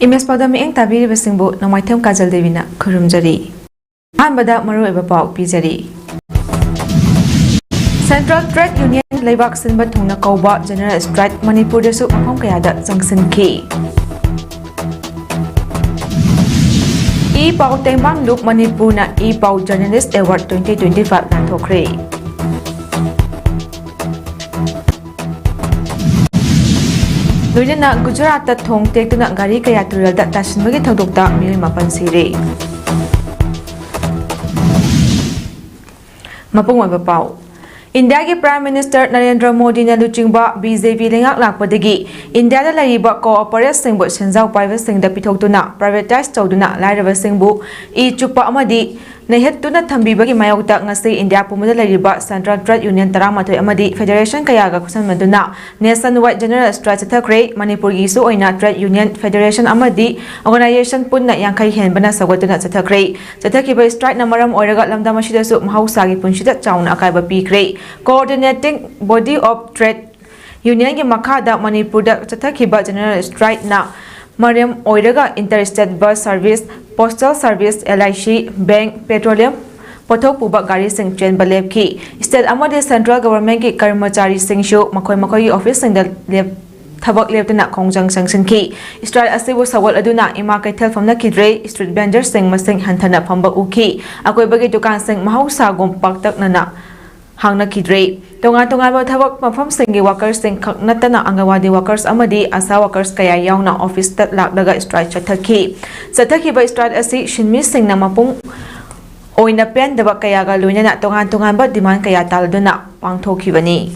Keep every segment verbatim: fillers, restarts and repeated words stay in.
Image ꯄꯥꯎꯗꯝ ꯃꯤꯠꯌꯦꯡ ꯇꯥꯕꯤꯔꯤꯕꯁꯤꯡꯕꯨ ꯅꯣꯡꯃꯥꯏꯊꯦꯝ ꯀꯥꯖꯜ ꯗꯦꯕꯤꯅ ꯈꯨꯔꯨꯝꯖꯔꯤ꯫ ꯑꯍꯥꯟꯕꯗ ꯃꯔꯨꯑꯣꯏꯕ ꯄꯥꯎ ꯄꯤꯖꯔꯤ꯫ Central Trade Union ꯂꯩꯕꯥꯛ ꯁꯤꯟꯕ ꯊꯨꯡꯅ ꯀꯧꯕ General Strike ꯃꯅꯤꯄꯨꯔꯗꯁꯨ ꯃꯐꯝ ꯀꯌꯥꯗ ꯆꯪꯁꯤꯟꯈꯤ꯫ ꯏ ꯄꯥꯎ ꯇꯦꯡꯕꯥꯡ ꯂꯨꯞ ꯃꯅꯤꯄꯨꯔꯅ ꯏ ꯄꯥꯎ Journalist Award twenty twenty five ꯂꯥꯟꯊꯣꯛꯈ꯭ꯔꯦ꯫ ꯂꯣꯏꯅꯅ ꯒꯨꯖꯔꯥꯠꯇ ꯊꯣꯡ ꯇꯦꯛꯇꯨꯅ ꯒꯥꯔꯤ ꯀꯌꯥ ꯇꯨꯔꯦꯜꯗ ꯇꯥꯁꯤꯟꯕꯒꯤ ꯊꯧꯗꯣꯛꯇ ꯃꯤꯑꯣꯏ ꯃꯥꯄꯟ ꯁꯤꯔꯦ꯫ ꯃꯄꯨꯡ ꯑꯣꯏꯕ ꯄꯥꯎ꯫ ꯏꯟꯗꯤꯌꯥꯒꯤ Prime Minister ꯅꯔꯦꯟꯗ꯭ꯔ ꯃꯣꯗꯤꯅ ꯂꯨꯆꯤꯡꯕ B J P ꯂꯩꯉꯥꯛ ꯂꯥꯛꯄꯗꯒꯤ ꯏꯟꯗꯤꯌꯥꯗ ꯂꯩꯔꯤꯕ cooperativeꯁꯤꯡꯕꯨ ꯁꯦꯟꯖꯥꯎ ꯄꯥꯏꯕꯁꯤꯡꯗ ꯄꯤꯊꯣꯛꯇꯨꯅ privatise ꯇꯧꯗꯨꯅ ꯂꯥꯏꯔꯕꯁꯤꯡꯕꯨ ꯏ ꯆꯨꯞꯄ ꯑꯃꯗꯤ ꯅꯩꯍꯠꯇꯨꯅ ꯊꯝꯕꯤꯕꯒꯤ ꯃꯥꯌꯣꯛꯇ ꯉꯁꯤ ꯏꯟꯗꯤꯌꯥ ꯄꯨꯝꯕꯗ ꯂꯩꯔꯤꯕ Central Trade Union ꯇꯔꯥꯃꯥꯊꯣꯏ ꯑꯃꯗꯤ federation ꯀꯌꯥꯒ ꯈꯨꯠꯁꯝꯅꯗꯨꯅ nationwide general strike ꯆꯠꯊꯈ꯭ꯔꯦ꯫ ꯃꯅꯤꯄꯨꯔꯒꯤꯁꯨ ꯑꯣꯏꯅ trade union, federation ꯑꯃꯗꯤ organization ꯄꯨꯟꯅ ꯌꯥꯡꯈꯩ ꯍꯦꯟꯕꯅ ꯁꯧꯒꯠꯇꯨꯅ ꯆꯠꯊꯈ꯭ꯔꯦ꯫ ꯆꯠꯊꯈꯤꯕ strikeꯅ ꯃꯔꯝ ꯑꯣꯏꯔꯒ ꯂꯝꯗꯝ ꯑꯁꯤꯗꯁꯨ ꯃꯍꯧꯁꯥꯒꯤ ꯄꯨꯟꯁꯤꯗ ꯆꯥꯎꯅ ꯑꯀꯥꯏꯕ ꯄꯤꯈ꯭ꯔꯦ꯫ Coordinating Body of Trade Unionꯒꯤ ꯃꯈꯥꯗ ꯃꯅꯤꯄꯨꯔꯗ ꯆꯠꯊꯈꯤꯕ general strikeꯅ ꯃꯔꯝ ꯑꯣꯏꯔꯒ inter state bus service, postal service, L I C, bank, petroleum ꯄꯣꯠꯊꯣꯛ ꯄꯨꯕ ꯒꯥꯔꯤꯁꯤꯡ ꯆꯦꯟꯕ ꯂꯦꯞꯈꯤ꯫ State ꯑꯃꯗꯤ central governmentꯀꯤ ꯀꯔꯃꯆꯥꯔꯤꯁꯤꯡꯁꯨ ꯃꯈꯣꯏ ꯃꯈꯣꯏꯒꯤ officeꯁꯤꯡꯗ ꯂꯦꯞ-, ꯊꯕꯛ ꯂꯦꯞꯇꯅ ꯈꯣꯡꯖꯪ ꯆꯪꯁꯤꯟꯈꯤ꯫ Strike ꯑꯁꯤꯕꯨ ꯁꯧꯒꯠꯂꯗꯨꯅ ꯏꯃꯥ ꯀꯩꯊꯦꯜ ꯐꯝꯅꯈꯤꯗ꯭ꯔꯦ꯫ Street vendorꯁꯤꯡ ꯃꯁꯤꯡ ꯍꯟꯊꯅ ꯐꯝꯕ ꯎꯈꯤ꯫ ꯑꯀꯣꯏꯕꯒꯤ ꯗꯨꯀꯥꯟꯁꯤꯡ ꯃꯍꯧꯁꯥꯒꯨꯝ ꯄꯥꯛꯇꯛꯅꯅ ꯍꯥꯡꯅꯈꯤꯗ꯭ꯔꯦ꯫ ꯇꯣꯉꯥꯟ ꯇꯣꯉꯥꯟꯕ ꯊꯕꯛ ꯃꯐꯝꯁꯤꯡꯒꯤ workersꯁꯤꯡ ꯈꯛ ꯅꯠꯇꯅ ꯑꯪꯒꯟꯋꯥꯗꯤ workers ꯑꯃꯗꯤ ASHA workers ꯀꯌꯥ ꯌꯥꯎꯅ officeꯇ ꯂꯥꯛꯂꯒ strike ꯆꯠꯊꯈꯤ꯫ ꯆꯠꯊꯈꯤꯕ strike ꯑꯁꯤ ꯁꯤꯟꯃꯤꯁꯤꯡꯅ ꯃꯄꯨꯡ ꯑꯣꯏꯅ ꯄꯦꯟꯗꯕ ꯀꯌꯥꯒ ꯂꯣꯏꯅꯅ ꯇꯣꯉꯥꯟ ꯇꯣꯉꯥꯟꯕ demand ꯀꯌꯥ ꯇꯥꯜꯂꯗꯨꯅ ꯄꯥꯡꯊꯣꯛꯈꯤꯕꯅꯤ꯫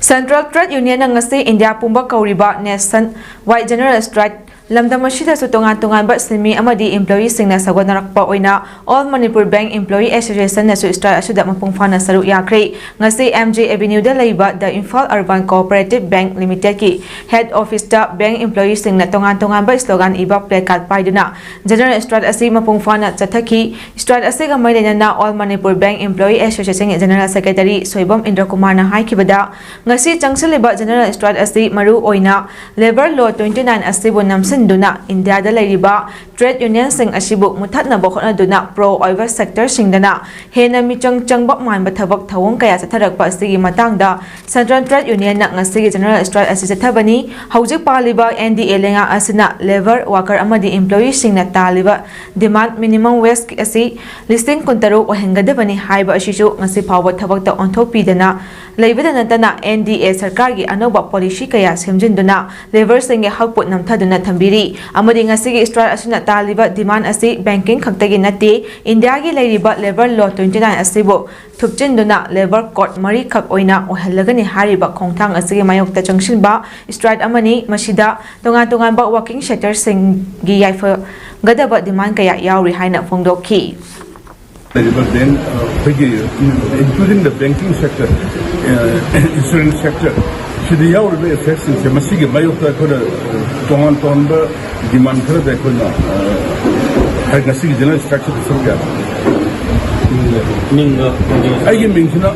Central Trade Unionꯅ ꯉꯁꯤ ꯏꯟꯗꯤꯌꯥ ꯄꯨꯝꯕ ꯀꯧꯔꯤꯕ nationwide general strike ꯂꯝꯗꯝ ꯑꯁꯤꯗꯁꯨ ꯇꯣꯉꯥꯟ ꯇꯣꯉꯥꯟꯕ ꯁꯤꯟꯃꯤ ꯑꯃꯗꯤ employeeꯁꯤꯡꯅ ꯁꯧꯒꯠꯅꯔꯛꯄ ꯑꯣꯏꯅ All Manipur Bank Employee Associationꯅꯁꯨ strike ꯑꯁꯤꯗ ꯃꯄꯨꯡ ꯐꯥꯅ ꯁꯔꯨꯛ ꯌꯥꯈ꯭ꯔꯦ꯫ ꯉꯁꯤ M J Avenueꯗ ꯂꯩꯕ The Imphal Urban Cooperative Bank Limitedꯀꯤ head officeꯇ bank employeeꯁꯤꯡꯅ ꯇꯣꯉꯥꯟ ꯇꯣꯉꯥꯟꯕ slogan ꯏꯕ placard ꯄꯥꯏꯗꯨꯅ general strike ꯑꯁꯤ ꯃꯄꯨꯡ ꯐꯥꯅ ꯆꯠꯊꯈꯤ꯫ Strike ꯑꯁꯤꯒ ꯃꯔꯤ ꯂꯩꯅꯅ All Manipur Bank Employee Associationꯒꯤ general secretary Soibam ꯏꯟꯗ꯭ꯔꯀꯨꯃꯥꯔꯅ ꯍꯥꯏꯈꯤꯕꯗ, ꯉꯁꯤ ꯆꯪꯁꯤꯜꯂꯤꯕ general strike ꯑꯁꯤ ꯃꯔꯨ ꯑꯣꯏꯅ Labour Law twenty nine ꯑꯁꯤꯕꯨ ꯅꯝꯁꯤꯟꯗꯨꯅ ꯏꯟꯗꯤꯌꯥꯗ ꯂꯩꯔꯤꯕ trade unionꯁꯤꯡ ꯑꯁꯤꯕꯨ ꯃꯨꯊꯠꯅꯕ ꯍꯣꯠꯅꯗꯨꯅ pro ꯑꯣꯏꯕ sectorꯁꯤꯡꯗꯅ ꯍꯦꯟꯅ ꯃꯤꯆꯪ ꯆꯪꯕ ꯃꯥꯟꯕ ꯊꯕꯛ ꯊꯧꯑꯣꯡ ꯀꯌꯥ ꯆꯠꯊꯔꯛꯄ ꯑꯁꯤꯒꯤ ꯃꯇꯥꯡꯗ Central Trade Unionꯅ ꯉꯁꯤꯒꯤ general strike ꯑꯁꯤ ꯆꯠꯊꯕꯅꯤ꯫ ꯍꯧꯖꯤꯛ ꯄꯥꯜꯂꯤꯕ N D A ꯂꯩꯉꯥꯛ ꯑꯁꯤꯅ labour, worker ꯑꯃꯗꯤ employeeꯁꯤꯡꯅ ꯇꯥꯜꯂꯤꯕ demand minimum wage ꯑꯁꯤ ꯂꯤꯁꯤꯡ ꯀꯨꯟꯇꯔꯨꯛ ꯑꯣꯏꯍꯟꯒꯗꯕꯅꯤ ꯍꯥꯏꯕ ꯑꯁꯤꯁꯨ ꯉꯁꯤ ꯐꯥꯎꯕ ꯊꯕꯛꯇ ꯑꯣꯟꯊꯣꯛꯄꯤꯗꯅ ꯂꯩꯕꯗ ꯅꯠꯇꯅ, N D A ꯁꯔꯀꯥꯔꯒꯤ ꯑꯅꯧꯕ policy ꯀꯌꯥ ꯁꯦꯝꯖꯤꯟꯗꯨꯅ labourꯁꯤꯡꯒꯤ ꯍꯛꯄꯨ ꯅꯝꯊꯗꯨꯅ ꯊꯝꯕꯤꯔꯤ꯫ ꯑꯃꯗꯤ ꯉꯁꯤꯒꯤ strike ꯑꯁꯤꯅ ꯇꯥꯜꯂꯤꯕ demand ꯑꯁꯤ banking ꯈꯛꯇꯒꯤ ꯅꯠꯇꯦ, ꯏꯟꯗꯤꯌꯥꯒꯤ ꯂꯩꯔꯤꯕ Labour Law twenty nine ꯑꯁꯤꯕꯨ ꯊꯨꯞꯆꯤꯟꯗꯨꯅ labour code ꯃꯔꯤꯈꯛ ꯑꯣꯏꯅ ꯑꯣꯏꯍꯜꯂꯒꯅꯤ ꯍꯥꯏꯔꯤꯕ ꯈꯣꯡꯊꯥꯡ ꯑꯁꯤꯒꯤ ꯃꯥꯌꯣꯛꯇ ꯆꯪꯁꯤꯟꯕ strike ꯑꯃꯅꯤ꯫ ꯃꯁꯤꯗ ꯇꯣꯉꯥꯟ ꯇꯣꯉꯥꯟꯕ working sectorꯁꯤꯡꯒꯤ ꯌꯥꯏꯐꯒꯗꯕ demand ꯀꯌꯥ ꯌꯥꯎꯔꯤ ꯍꯥꯏꯅ ꯐꯣꯡꯗꯣꯛꯈꯤ꯫ ꯂꯩꯔꯤꯕ bank, ꯑ, ꯑꯩꯈꯣꯏꯒꯤ, including the banking sector, ꯑ, insurance sector, ꯁꯤꯗ ꯌꯥꯎꯔꯤꯕ effectꯁꯤꯡꯁꯦ, ꯃꯁꯤꯒꯤ ꯃꯥꯌꯣꯛꯇ ꯑꯩꯈꯣꯏꯅ ꯇꯣꯉꯥꯟ ꯇꯣꯉꯥꯟꯕ demand ꯈꯔꯗ ꯑꯩꯈꯣꯏꯅ, ꯑ, ꯉꯁꯤꯒꯤ general strikeꯁꯤꯗ ꯁꯔꯨꯛ ꯌꯥꯕ꯫ ꯃꯤꯡꯒ ꯑꯩꯒꯤ ꯃꯤꯡꯁꯤꯅ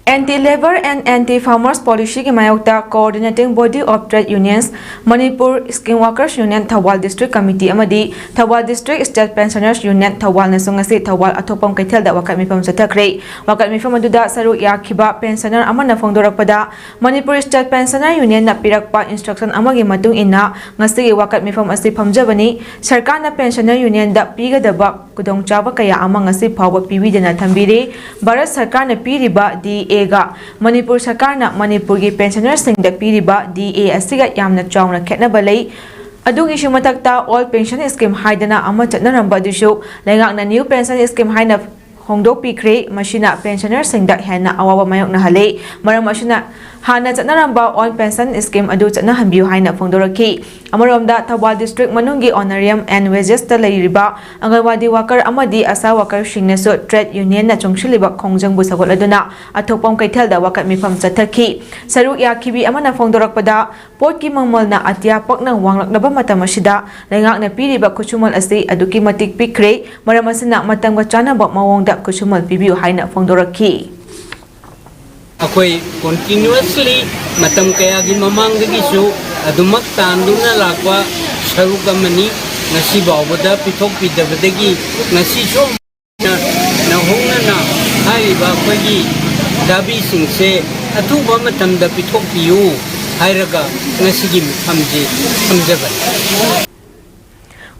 Anti-Labour and Anti-Farmers Policyꯒꯤ ꯃꯥꯌꯣꯛꯇ Coordinating Body of Trade Unions, Manipur Scheme Workers Union, Thoubal District Committee ꯑꯃꯗꯤ Thoubal District State Pensioners Union, ꯊꯧꯕꯥꯜꯅꯁꯨ ꯉꯁꯤ ꯊꯧꯕꯥꯜ ꯑꯊꯣꯛꯄꯝ ꯀꯩꯊꯦꯜꯗ ꯋꯥꯀꯠ ꯃꯤꯐꯝ ꯆꯠꯊꯈ꯭ꯔꯦ꯫ ꯋꯥꯀꯠ ꯃꯤꯐꯝ ꯑꯗꯨꯗ ꯁꯔꯨꯛ ꯌꯥꯈꯤꯕ pensioner ꯑꯃꯅ ꯐꯣꯡꯗꯣꯔꯛꯄꯗ, ꯃꯅꯤꯄꯨꯔ State Pensioner Unionꯅ ꯄꯤꯔꯛꯄ instruction ꯑꯃꯒꯤ ꯃꯇꯨꯡ ꯏꯟꯅ ꯉꯁꯤꯒꯤ ꯋꯥꯀꯠ ꯃꯤꯐꯝ ꯑꯁꯤ ꯐꯝꯖꯕꯅꯤ꯫ ꯁꯔꯀꯥꯔꯅ pensioner unionꯗ ꯄꯤꯒꯗꯕ ꯈꯨꯗꯣꯡꯆꯥꯕ ꯀꯌꯥ ꯑꯃ ꯉꯁꯤ ꯐꯥꯎꯕ ꯄꯤꯕꯤꯗꯅ ꯊꯝꯕꯤꯔꯤ꯫ ꯚꯥꯔꯠ ꯁꯔꯀꯥꯔꯅ ꯄꯤꯔꯤꯕ D Aꯒ ꯃꯅꯤꯄꯨꯔ ꯁꯔꯀꯥꯔꯅ ꯃꯅꯤꯄꯨꯔꯒꯤ pensionerꯁꯤꯡꯗ ꯄꯤꯔꯤꯕ D A ꯑꯁꯤꯒ ꯌꯥꯝꯅ ꯆꯥꯎꯅ ꯈꯦꯠꯅꯕ ꯂꯩ꯫ ꯑꯗꯨꯒꯤꯁꯨ ꯃꯊꯛꯇ Old Pension Scheme ꯍꯥꯏꯗꯅ ꯑꯃ ꯆꯠꯅꯔꯝꯕ ꯑꯗꯨꯁꯨ ꯂꯩꯉꯥꯛꯅ New Pension Scheme ꯍꯥꯏꯅ ꯍꯣꯡꯗꯣꯛꯄꯤꯈ꯭ꯔꯦ꯫ ꯃꯁꯤꯅ ꯄꯦꯟꯁꯅꯔꯁꯤꯡꯗ ꯍꯦꯟꯅ ꯑꯋꯥꯕ ꯃꯥꯌꯣꯛꯅꯍꯜꯂꯦ꯫ ꯃꯔꯝ ꯑꯁꯤꯅ ꯍꯥꯟꯅ ꯆꯠꯅꯔꯝꯕ ꯑꯣꯜ ꯄꯦꯟꯁꯟ ꯁ꯭ꯀꯤꯝ ꯑꯗꯨ ꯆꯠꯅꯍꯟꯕꯤꯌꯨ ꯍꯥꯏꯅ ꯐꯣꯡꯗꯣꯔꯛꯈꯤ꯫ ꯑꯃꯔꯣꯝꯗ, ꯊꯧꯕꯥꯜ ꯗꯤꯁꯇ꯭ꯔꯤꯛ ꯃꯅꯨꯡꯒꯤ ꯑꯣꯅꯔꯤꯌꯝ ꯑꯦꯟ ꯋꯦꯖꯦꯁꯇ ꯂꯩꯔꯤꯕ ꯑꯪꯒꯟꯋꯥꯗꯤ ꯋꯥꯀꯔ ꯑꯃꯗꯤ ꯑꯁꯥ ꯋꯥꯀꯔꯁꯤꯡꯅꯁꯨ ꯇ꯭ꯔꯦꯗ ꯌꯨꯅꯤꯌꯟꯅ ꯆꯪꯁꯤꯜꯂꯤꯕ ꯈꯣꯡꯖꯪꯕꯨ ꯁꯧꯒꯠꯂꯗꯨꯅ ꯑꯊꯣꯛꯄꯝ ꯀꯩꯊꯦꯜꯗ ꯋꯥꯀꯠ ꯃꯤꯐꯝ ꯆꯠꯊꯈꯤ꯫ ꯁꯔꯨꯛ ꯌꯥꯈꯤꯕꯤ ꯑꯃꯅ ꯐꯣꯡꯗꯣꯔꯛꯄꯗ, ꯄꯣꯠꯀꯤ ꯃꯃꯜꯅ ꯑꯇꯤꯌꯥ ꯄꯛꯅ ꯋꯥꯡꯂꯛꯂꯕ ꯃꯇꯝ ꯑꯁꯤꯗ ꯂꯩꯉꯥꯛꯅ ꯄꯤꯔꯤꯕ ꯈꯨꯠꯁꯨꯃꯜ ꯑꯁꯤ ꯑꯗꯨꯛꯀꯤ ꯃꯇꯤꯛ ꯄꯤꯛꯈ꯭ꯔꯦ꯫ ꯃꯔꯝ ꯑꯁꯤꯅ ꯃꯇꯝꯒ ꯆꯥꯟꯅꯕ ꯃꯑꯣꯡꯗ ꯈꯨꯠꯁꯨꯃꯜ ꯄꯤꯕꯤꯌꯨ ꯍꯥꯏꯅ ꯐꯣꯡꯗꯣꯔꯛꯈꯤ꯫ ꯑꯩꯈꯣꯏ ꯀꯣꯟꯇꯤꯅ꯭ꯌꯨꯁꯂꯤ ꯃꯇꯝ ꯀꯌꯥꯒꯤ ꯃꯃꯥꯡꯗꯒꯤꯁꯨ ꯑꯗꯨꯃꯛ ꯇꯥꯟꯗꯨꯅ ꯂꯥꯛꯄ ꯁꯔꯨꯛ ꯑꯃꯅꯤ꯫ ꯉꯁꯤ ꯐꯥꯎꯕꯗ ꯄꯤꯊꯣꯛꯄꯤꯗꯕꯗꯒꯤ ꯉꯁꯤꯁꯨ ꯅꯧꯍꯧꯅꯅ ꯍꯥꯏꯔꯤꯕ ꯑꯩꯈꯣꯏꯒꯤ ꯗꯥꯕꯤꯁꯤꯡꯁꯦ ꯑꯊꯨꯕ ꯃꯇꯝꯗ ꯄꯤꯊꯣꯛꯄꯤꯌꯨ ꯍꯥꯏꯔꯒ ꯉꯁꯤꯒꯤ ꯃꯤꯐꯝꯁꯤ ꯊꯝꯖꯕꯅꯤ꯫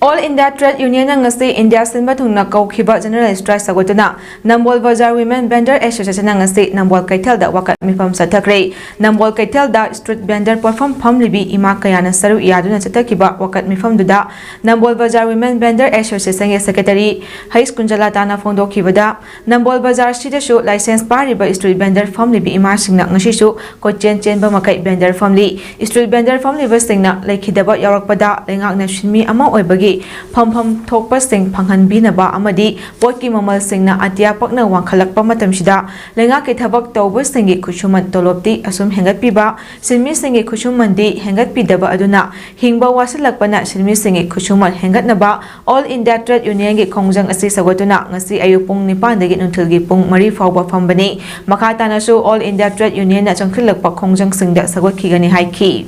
ꯑꯣꯜ ꯏꯟꯗꯤꯌꯥ ꯇ꯭ꯔꯦꯗ ꯌꯨꯅꯤꯌꯟꯅ ꯉꯁꯤ ꯏꯟꯗꯤꯌꯥ ꯁꯤꯟꯕ ꯊꯨꯡꯅ ꯀꯧꯈꯤꯕ ꯖꯦꯅꯔꯦꯜ ꯁ꯭ꯇ꯭ꯔꯥꯏꯛ ꯁꯧꯒꯠꯇꯨꯅ ꯅꯝꯕꯣꯜ ꯕꯖꯥꯔ ꯋꯤꯃꯦꯟ ꯚꯦꯟꯗꯔ ꯑꯦꯁꯣꯁꯤꯌꯦꯁꯟꯅ ꯉꯁꯤ ꯅꯝꯕꯣꯜ ꯀꯩꯊꯦꯜꯗ ꯋꯥꯀꯠ ꯃꯤꯐꯝ ꯆꯠꯊꯈ꯭ꯔꯦ꯫ ꯅꯝꯕꯣꯜ ꯀꯩꯊꯦꯜꯗ ꯁ꯭ꯇ꯭ꯔꯤꯠ ꯚꯦꯟꯗꯔ ꯄꯣꯠꯐꯝ ꯐꯝꯂꯤꯕꯤ ꯏꯃꯥ ꯀꯌꯥꯅ ꯁꯔꯨꯛ ꯌꯥꯗꯨꯅ ꯆꯠꯊꯈꯤꯕ ꯋꯥꯀꯠ ꯃꯤꯐꯝꯗꯨꯗ ꯅꯝꯕꯣꯜ ꯕꯖꯥꯔ ꯋꯤꯃꯦꯟ ꯚꯦꯟꯗꯔ ꯑꯦꯁꯣꯁꯤꯌꯦꯁꯟꯒꯤ ꯁꯦꯀ꯭ꯔꯦꯇꯔꯤ ꯍꯩꯁ ꯀꯨꯟꯖꯂꯥꯇꯥꯅ ꯐꯣꯡꯗꯣꯛꯈꯤꯕꯗ, ꯅꯝꯕꯣꯜ ꯕꯖꯥꯔꯁꯤꯗꯁꯨ ꯂꯥꯏꯁꯦꯟꯁ ꯄꯥꯏꯔꯤꯕ ꯁ꯭ꯇ꯭ꯔꯤꯠ ꯚꯦꯟꯗꯔ ꯐꯝꯂꯤꯕꯤ ꯏꯃꯥꯁꯤꯡꯅ ꯉꯁꯤꯁꯨ ꯀꯣꯏꯆꯦꯟ ꯆꯦꯟꯕ ꯃꯈꯩ ꯚꯦꯟꯗꯔ ꯐꯝꯂꯤ꯫ ꯁ꯭ꯇ꯭ꯔꯤꯠ ꯚꯦꯟꯗꯔ ꯐꯝꯂꯤꯕꯁꯤꯡꯅ ꯂꯩꯈꯤꯗꯕ ꯌꯥꯎꯔꯛꯄꯗ ꯂꯩꯉꯥꯛꯅ ꯁꯤꯟꯃꯤ ꯑꯃ ꯑꯣꯏꯕꯒꯤ ꯐꯝꯐꯝ ꯊꯣꯛꯄꯁꯤꯡ ꯐꯪꯍꯟꯕꯤꯅꯕ ꯑꯃꯗꯤ ꯄꯣꯠꯀꯤ ꯃꯃꯜꯁꯤꯡꯅ ꯑꯇꯤꯌꯥ ꯄꯛꯅ ꯋꯥꯡꯈꯠꯂꯛꯄ ꯃꯇꯝꯁꯤꯗ ꯂꯩꯉꯥꯛꯀꯤ ꯊꯕꯛ ꯇꯧꯕꯁꯤꯡꯒꯤ ꯈꯨꯠꯁꯨꯃꯟ ꯇꯣꯂꯣꯞꯇꯤ ꯑꯁꯨꯝ ꯍꯦꯟꯒꯠꯄꯤꯕ, ꯁꯤꯟꯃꯤꯁꯤꯡꯒꯤ ꯈꯨꯠꯁꯨꯃꯟꯗꯤ ꯍꯦꯟꯒꯠꯄꯤꯗꯕ ꯑꯗꯨꯅ ꯍꯤꯡꯕ ꯋꯥꯁꯤꯜꯂꯛꯄꯅ ꯁꯤꯟꯃꯤꯁꯤꯡꯒꯤ ꯈꯨꯠꯁꯨꯃꯟ ꯍꯦꯟꯒꯠꯅꯕ ꯑꯣꯜ ꯏꯟꯗꯤꯌꯥ ꯇ꯭ꯔꯦꯗ ꯌꯨꯅꯤꯌꯟꯒꯤ ꯈꯣꯡꯖꯪ ꯑꯁꯤ ꯁꯧꯒꯠꯇꯨꯅ ꯉꯁꯤ ꯑꯌꯨꯛ ꯄꯨꯡ ꯅꯤꯄꯥꯟꯗꯒꯤ ꯅꯨꯡꯊꯤꯜꯒꯤ ꯄꯨꯡ ꯃꯔꯤ ꯐꯥꯎꯕ ꯐꯝꯕꯅꯤ꯫ ꯃꯈꯥ ꯇꯥꯅꯁꯨ ꯑꯣꯜ ꯏꯟꯗꯤꯌꯥ ꯇ꯭ꯔꯦꯗ ꯌꯨꯅꯤꯌꯟꯅ ꯆꯪꯁꯤꯜꯂꯛꯄ ꯈꯣꯡꯖꯪꯁꯤꯡꯗ ꯁꯧꯒꯠꯈꯤꯒꯅꯤ ꯍꯥꯏꯈꯤ꯫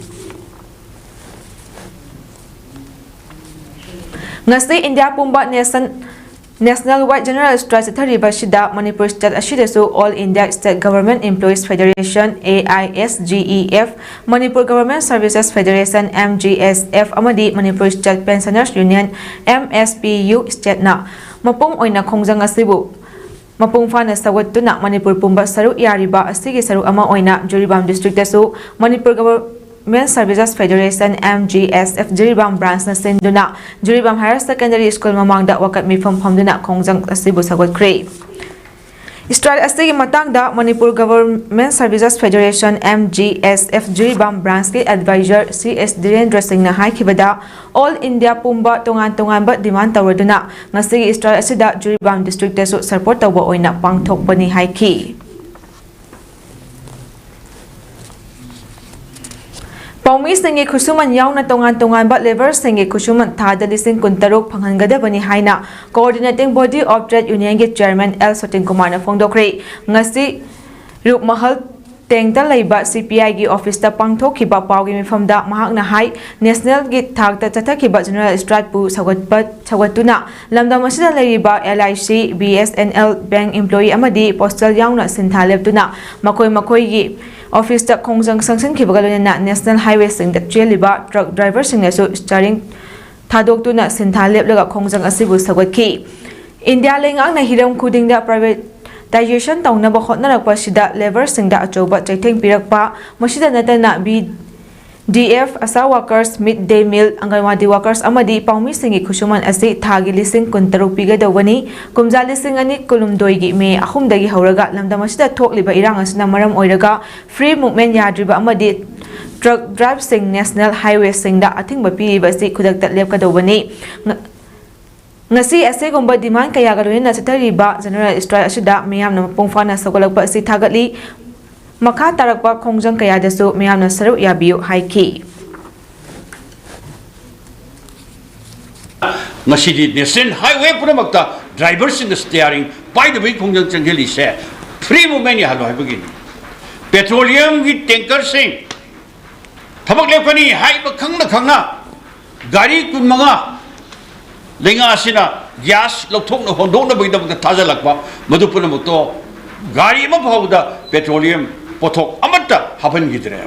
ꯉꯁꯤ ꯏꯟꯗꯤꯌꯥ ꯄꯨꯝꯕ nation, national wide general strike ꯆꯠꯊꯔꯤꯕꯁꯤꯗ ꯃꯅꯤꯄꯨꯔ ꯁ꯭ꯇꯦꯠ ꯑꯁꯤꯗꯁꯨ all India state government employees federation, A I S G E F, Manipur government services federation, M G S F, ꯑꯃꯗꯤ Manipur state pensioners union, M S P U, ꯁ꯭ꯇꯦꯠꯅ ꯃꯄꯨꯡ ꯑꯣꯏꯅ ꯈꯣꯡꯖꯪ ꯑꯁꯤꯕꯨ ꯃꯄꯨꯡ ꯐꯥꯅ ꯁꯧꯒꯠꯇꯨꯅ ꯃꯅꯤꯄꯨꯔ ꯄꯨꯝꯕ ꯁꯔꯨꯛ ꯌꯥꯔꯤꯕ ꯑꯁꯤꯒꯤ ꯁꯔꯨꯛ ꯑꯃ ꯑꯣꯏꯅ Jiribam ꯗꯤꯁꯇ꯭ꯔꯤꯛꯇꯁꯨ Manipur ꯒꯚꯔ-, Women Services Federation, M G S F, Jiribam branchꯅ ꯁꯤꯟꯗꯨꯅ ꯖꯤꯔꯤꯕꯥꯝ Higher Secondary School ꯃꯃꯥꯡꯗ ꯋꯥꯀꯠ ꯃꯤꯐꯝ ꯐꯝꯗꯨꯅ ꯈꯣꯡꯖꯪ ꯑꯁꯤꯕꯨ ꯁꯧꯒꯠꯈ꯭ꯔꯦ꯫ Strike ꯑꯁꯤꯒꯤ ꯃꯇꯥꯡꯗ Manipur Government Services Federation, M G S F, Jiribam branchꯀꯤ advisor C S ꯙꯤꯔꯦꯟꯗ꯭ꯔ ꯁꯤꯡꯅ ꯍꯥꯏꯈꯤꯕꯗ, All India ꯄꯨꯝꯕ ꯇꯣꯉꯥꯟ ꯇꯣꯉꯥꯟꯕ demand ꯇꯧꯔꯗꯨꯅ ꯉꯁꯤꯒꯤ strike ꯑꯁꯤꯗ ꯖꯤꯔꯤꯕꯥꯝ districtꯇꯁꯨ support ꯇꯧꯕ ꯑꯣꯏꯅ ꯄꯥꯡꯊꯣꯛꯄꯅꯤ ꯍꯥꯏꯈꯤ꯫ ꯄꯥꯎꯃꯤꯁꯤꯡꯒꯤ ꯈꯨꯠꯁꯨꯃꯟ ꯌꯥꯎꯅ ꯇꯣꯉꯥꯟ ꯇꯣꯉꯥꯟꯕ labourꯁꯤꯡꯒꯤ ꯈꯨꯠꯁꯨꯃꯟ ꯊꯥꯗ ꯂꯤꯁꯤꯡ ꯀꯨꯟꯇꯔꯨꯛ ꯐꯪꯍꯟꯒꯗꯕꯅꯤ ꯍꯥꯏꯅ Coordinating Body of Trade Unionꯒꯤ chairman ꯑꯦꯜ ꯁꯇꯤꯟ ꯀꯨꯃꯥꯔꯅ ꯐꯣꯡꯗꯣꯛꯈ꯭ꯔꯦ꯫ ꯉꯁꯤ ꯔꯨꯞꯃꯍꯜ ꯇꯦꯡꯇ ꯂꯩꯕ ꯁꯤ ꯄꯤ ꯑꯥꯏꯒꯤ officeꯇ ꯄꯥꯡꯊꯣꯛꯈꯤꯕ ꯄꯥꯎꯒꯤ ꯃꯤꯐꯝꯗ ꯃꯍꯥꯛꯅ ꯍꯥꯏ, nationalꯒꯤ ꯊꯥꯛꯇ ꯆꯠꯊꯈꯤꯕ general strikeꯄꯨ ꯁꯧꯒꯠꯄ, ꯁꯧꯒꯠꯇꯨꯅ ꯂꯝꯗꯝ ꯑꯁꯤꯗ ꯂꯩꯔꯤꯕ L I C, B S N L, bank employee ꯑꯃꯗꯤ postal ꯌꯥꯎꯅ ꯁꯤꯟꯊꯥ ꯂꯦꯞꯇꯨꯅ ꯃꯈꯣꯏ ꯃꯈꯣꯏꯒꯤ officeꯇ ꯈꯣꯡꯖꯪ ꯆꯪꯁꯤꯟꯈꯤꯕꯒ ꯂꯣꯏꯅꯅ national highwayꯁꯤꯡꯗ ꯆꯦꯜꯂꯤꯕ truck driverꯁꯤꯡꯅꯁꯨ steering ꯊꯥꯗꯣꯛꯇꯨꯅ ꯁꯤꯟꯊꯥ ꯂꯦꯞꯂꯒ ꯈꯣꯡꯖꯪ ꯑꯁꯤꯕꯨ ꯁꯧꯒꯠꯈꯤ꯫ ꯏꯟꯗꯤꯌꯥ ꯂꯩꯉꯥꯛꯅ ꯍꯤꯔꯝ ꯈꯨꯗꯤꯡꯗ privatization ꯇꯧꯅꯕ ꯍꯣꯠꯅꯔꯛꯄ ꯑꯁꯤꯗ labourꯁꯤꯡꯗ ꯑꯆꯧꯕ ꯆꯩꯊꯦꯡ ꯄꯤꯔꯛꯄ, ꯃꯁꯤꯗ ꯅꯠꯇꯅ B D F, ASHA workers, mid day meal, ꯑꯪꯒꯟꯋꯥꯗꯤ workers ꯑꯃꯗꯤ ꯄꯥꯎꯃꯤꯁꯤꯡꯒꯤ ꯈꯨꯠꯁꯨꯃꯟ ꯑꯁꯤ ꯊꯥꯒꯤ ꯂꯤꯁꯤꯡ ꯀꯨꯟꯇꯔꯨꯛ ꯄꯤꯒꯗꯧꯕꯅꯤ꯫ ꯀꯨꯝꯖꯥ ꯂꯤꯁꯤꯡ ꯑꯅꯤ ꯀꯨꯟꯍꯨꯝꯗꯣꯏꯒꯤ ꯃꯦ ꯑꯍꯨꯝꯗꯒꯤ ꯍꯧꯔꯒ ꯂꯝꯗꯝ ꯑꯁꯤꯗ ꯊꯣꯛꯂꯤꯕ ꯏꯔꯥꯡ ꯑꯁꯤꯅ ꯃꯔꯝ ꯑꯣꯏꯔꯒ free movement ꯌꯥꯗ꯭ꯔꯤꯕ ꯑꯃꯗꯤ truck driverꯁꯤꯡ national highwayꯁꯤꯡꯗ ꯑꯊꯤꯡꯕ ꯄꯤꯔꯤꯕ ꯑꯁꯤ ꯈꯨꯗꯛꯇ ꯂꯦꯞꯀꯗꯧꯕꯅꯤ꯫ ꯉ-, ꯉꯁꯤ ꯑꯁꯤꯒꯨꯝꯕ demand ꯀꯌꯥꯒ ꯂꯣꯏꯅꯅ ꯆꯠꯊꯔꯤꯕ general strike ꯑꯁꯤꯗ ꯃꯤꯌꯥꯝꯅ ꯃꯄꯨꯡ ꯐꯥꯅ ꯁꯧꯒꯠꯂꯛꯄ ꯑꯁꯤ ꯊꯥꯒꯠꯂꯤ꯫ ꯃꯈꯥ ꯇꯥꯔꯛꯄ ꯈꯣꯡꯖꯪ ꯀꯌꯥꯗꯁꯨ ꯃꯤꯌꯥꯝꯅ ꯁꯔꯨꯛ ꯌꯥꯕꯤꯌꯨ ꯍꯥꯏꯈꯤ꯫ ꯉꯁꯤꯗꯤ national highway ꯄꯨꯝꯅꯃꯛꯇ driverꯁꯤꯡꯅ steering ꯄꯥꯏꯗꯕꯒꯤ ꯈꯣꯡꯖꯪ ꯆꯪꯁꯤꯜꯂꯤꯁꯦ free movement ꯌꯥꯍꯜꯂꯣ ꯍꯥꯏꯕꯒꯤꯅꯤ꯫ Petroleumꯒꯤ tankerꯁꯤꯡ ꯊꯕꯛ ꯂꯦꯞꯀꯅꯤ ꯍꯥꯏꯕ ꯈꯪꯅ ꯈꯪꯅ ꯒꯥꯔꯤ ꯀꯨꯟꯃꯉꯥ ꯂꯩꯉꯥꯛ ꯑꯁꯤꯅ gas ꯂꯧꯊꯣꯛꯅ ꯍꯣꯟꯗꯣꯛꯅꯕꯒꯤꯗꯃꯛꯇ ꯊꯥꯖꯤꯜꯂꯛꯄ, ꯃꯗꯨ ꯄꯨꯝꯅꯃꯛꯇꯣ ꯒꯥꯔꯤ ꯑꯃ ꯐꯥꯎꯕꯗ petroleum ꯄꯣꯠꯊꯣꯛ ꯑꯃꯠꯇ ꯍꯥꯞꯍꯟꯈꯤꯗ꯭ꯔꯦ꯫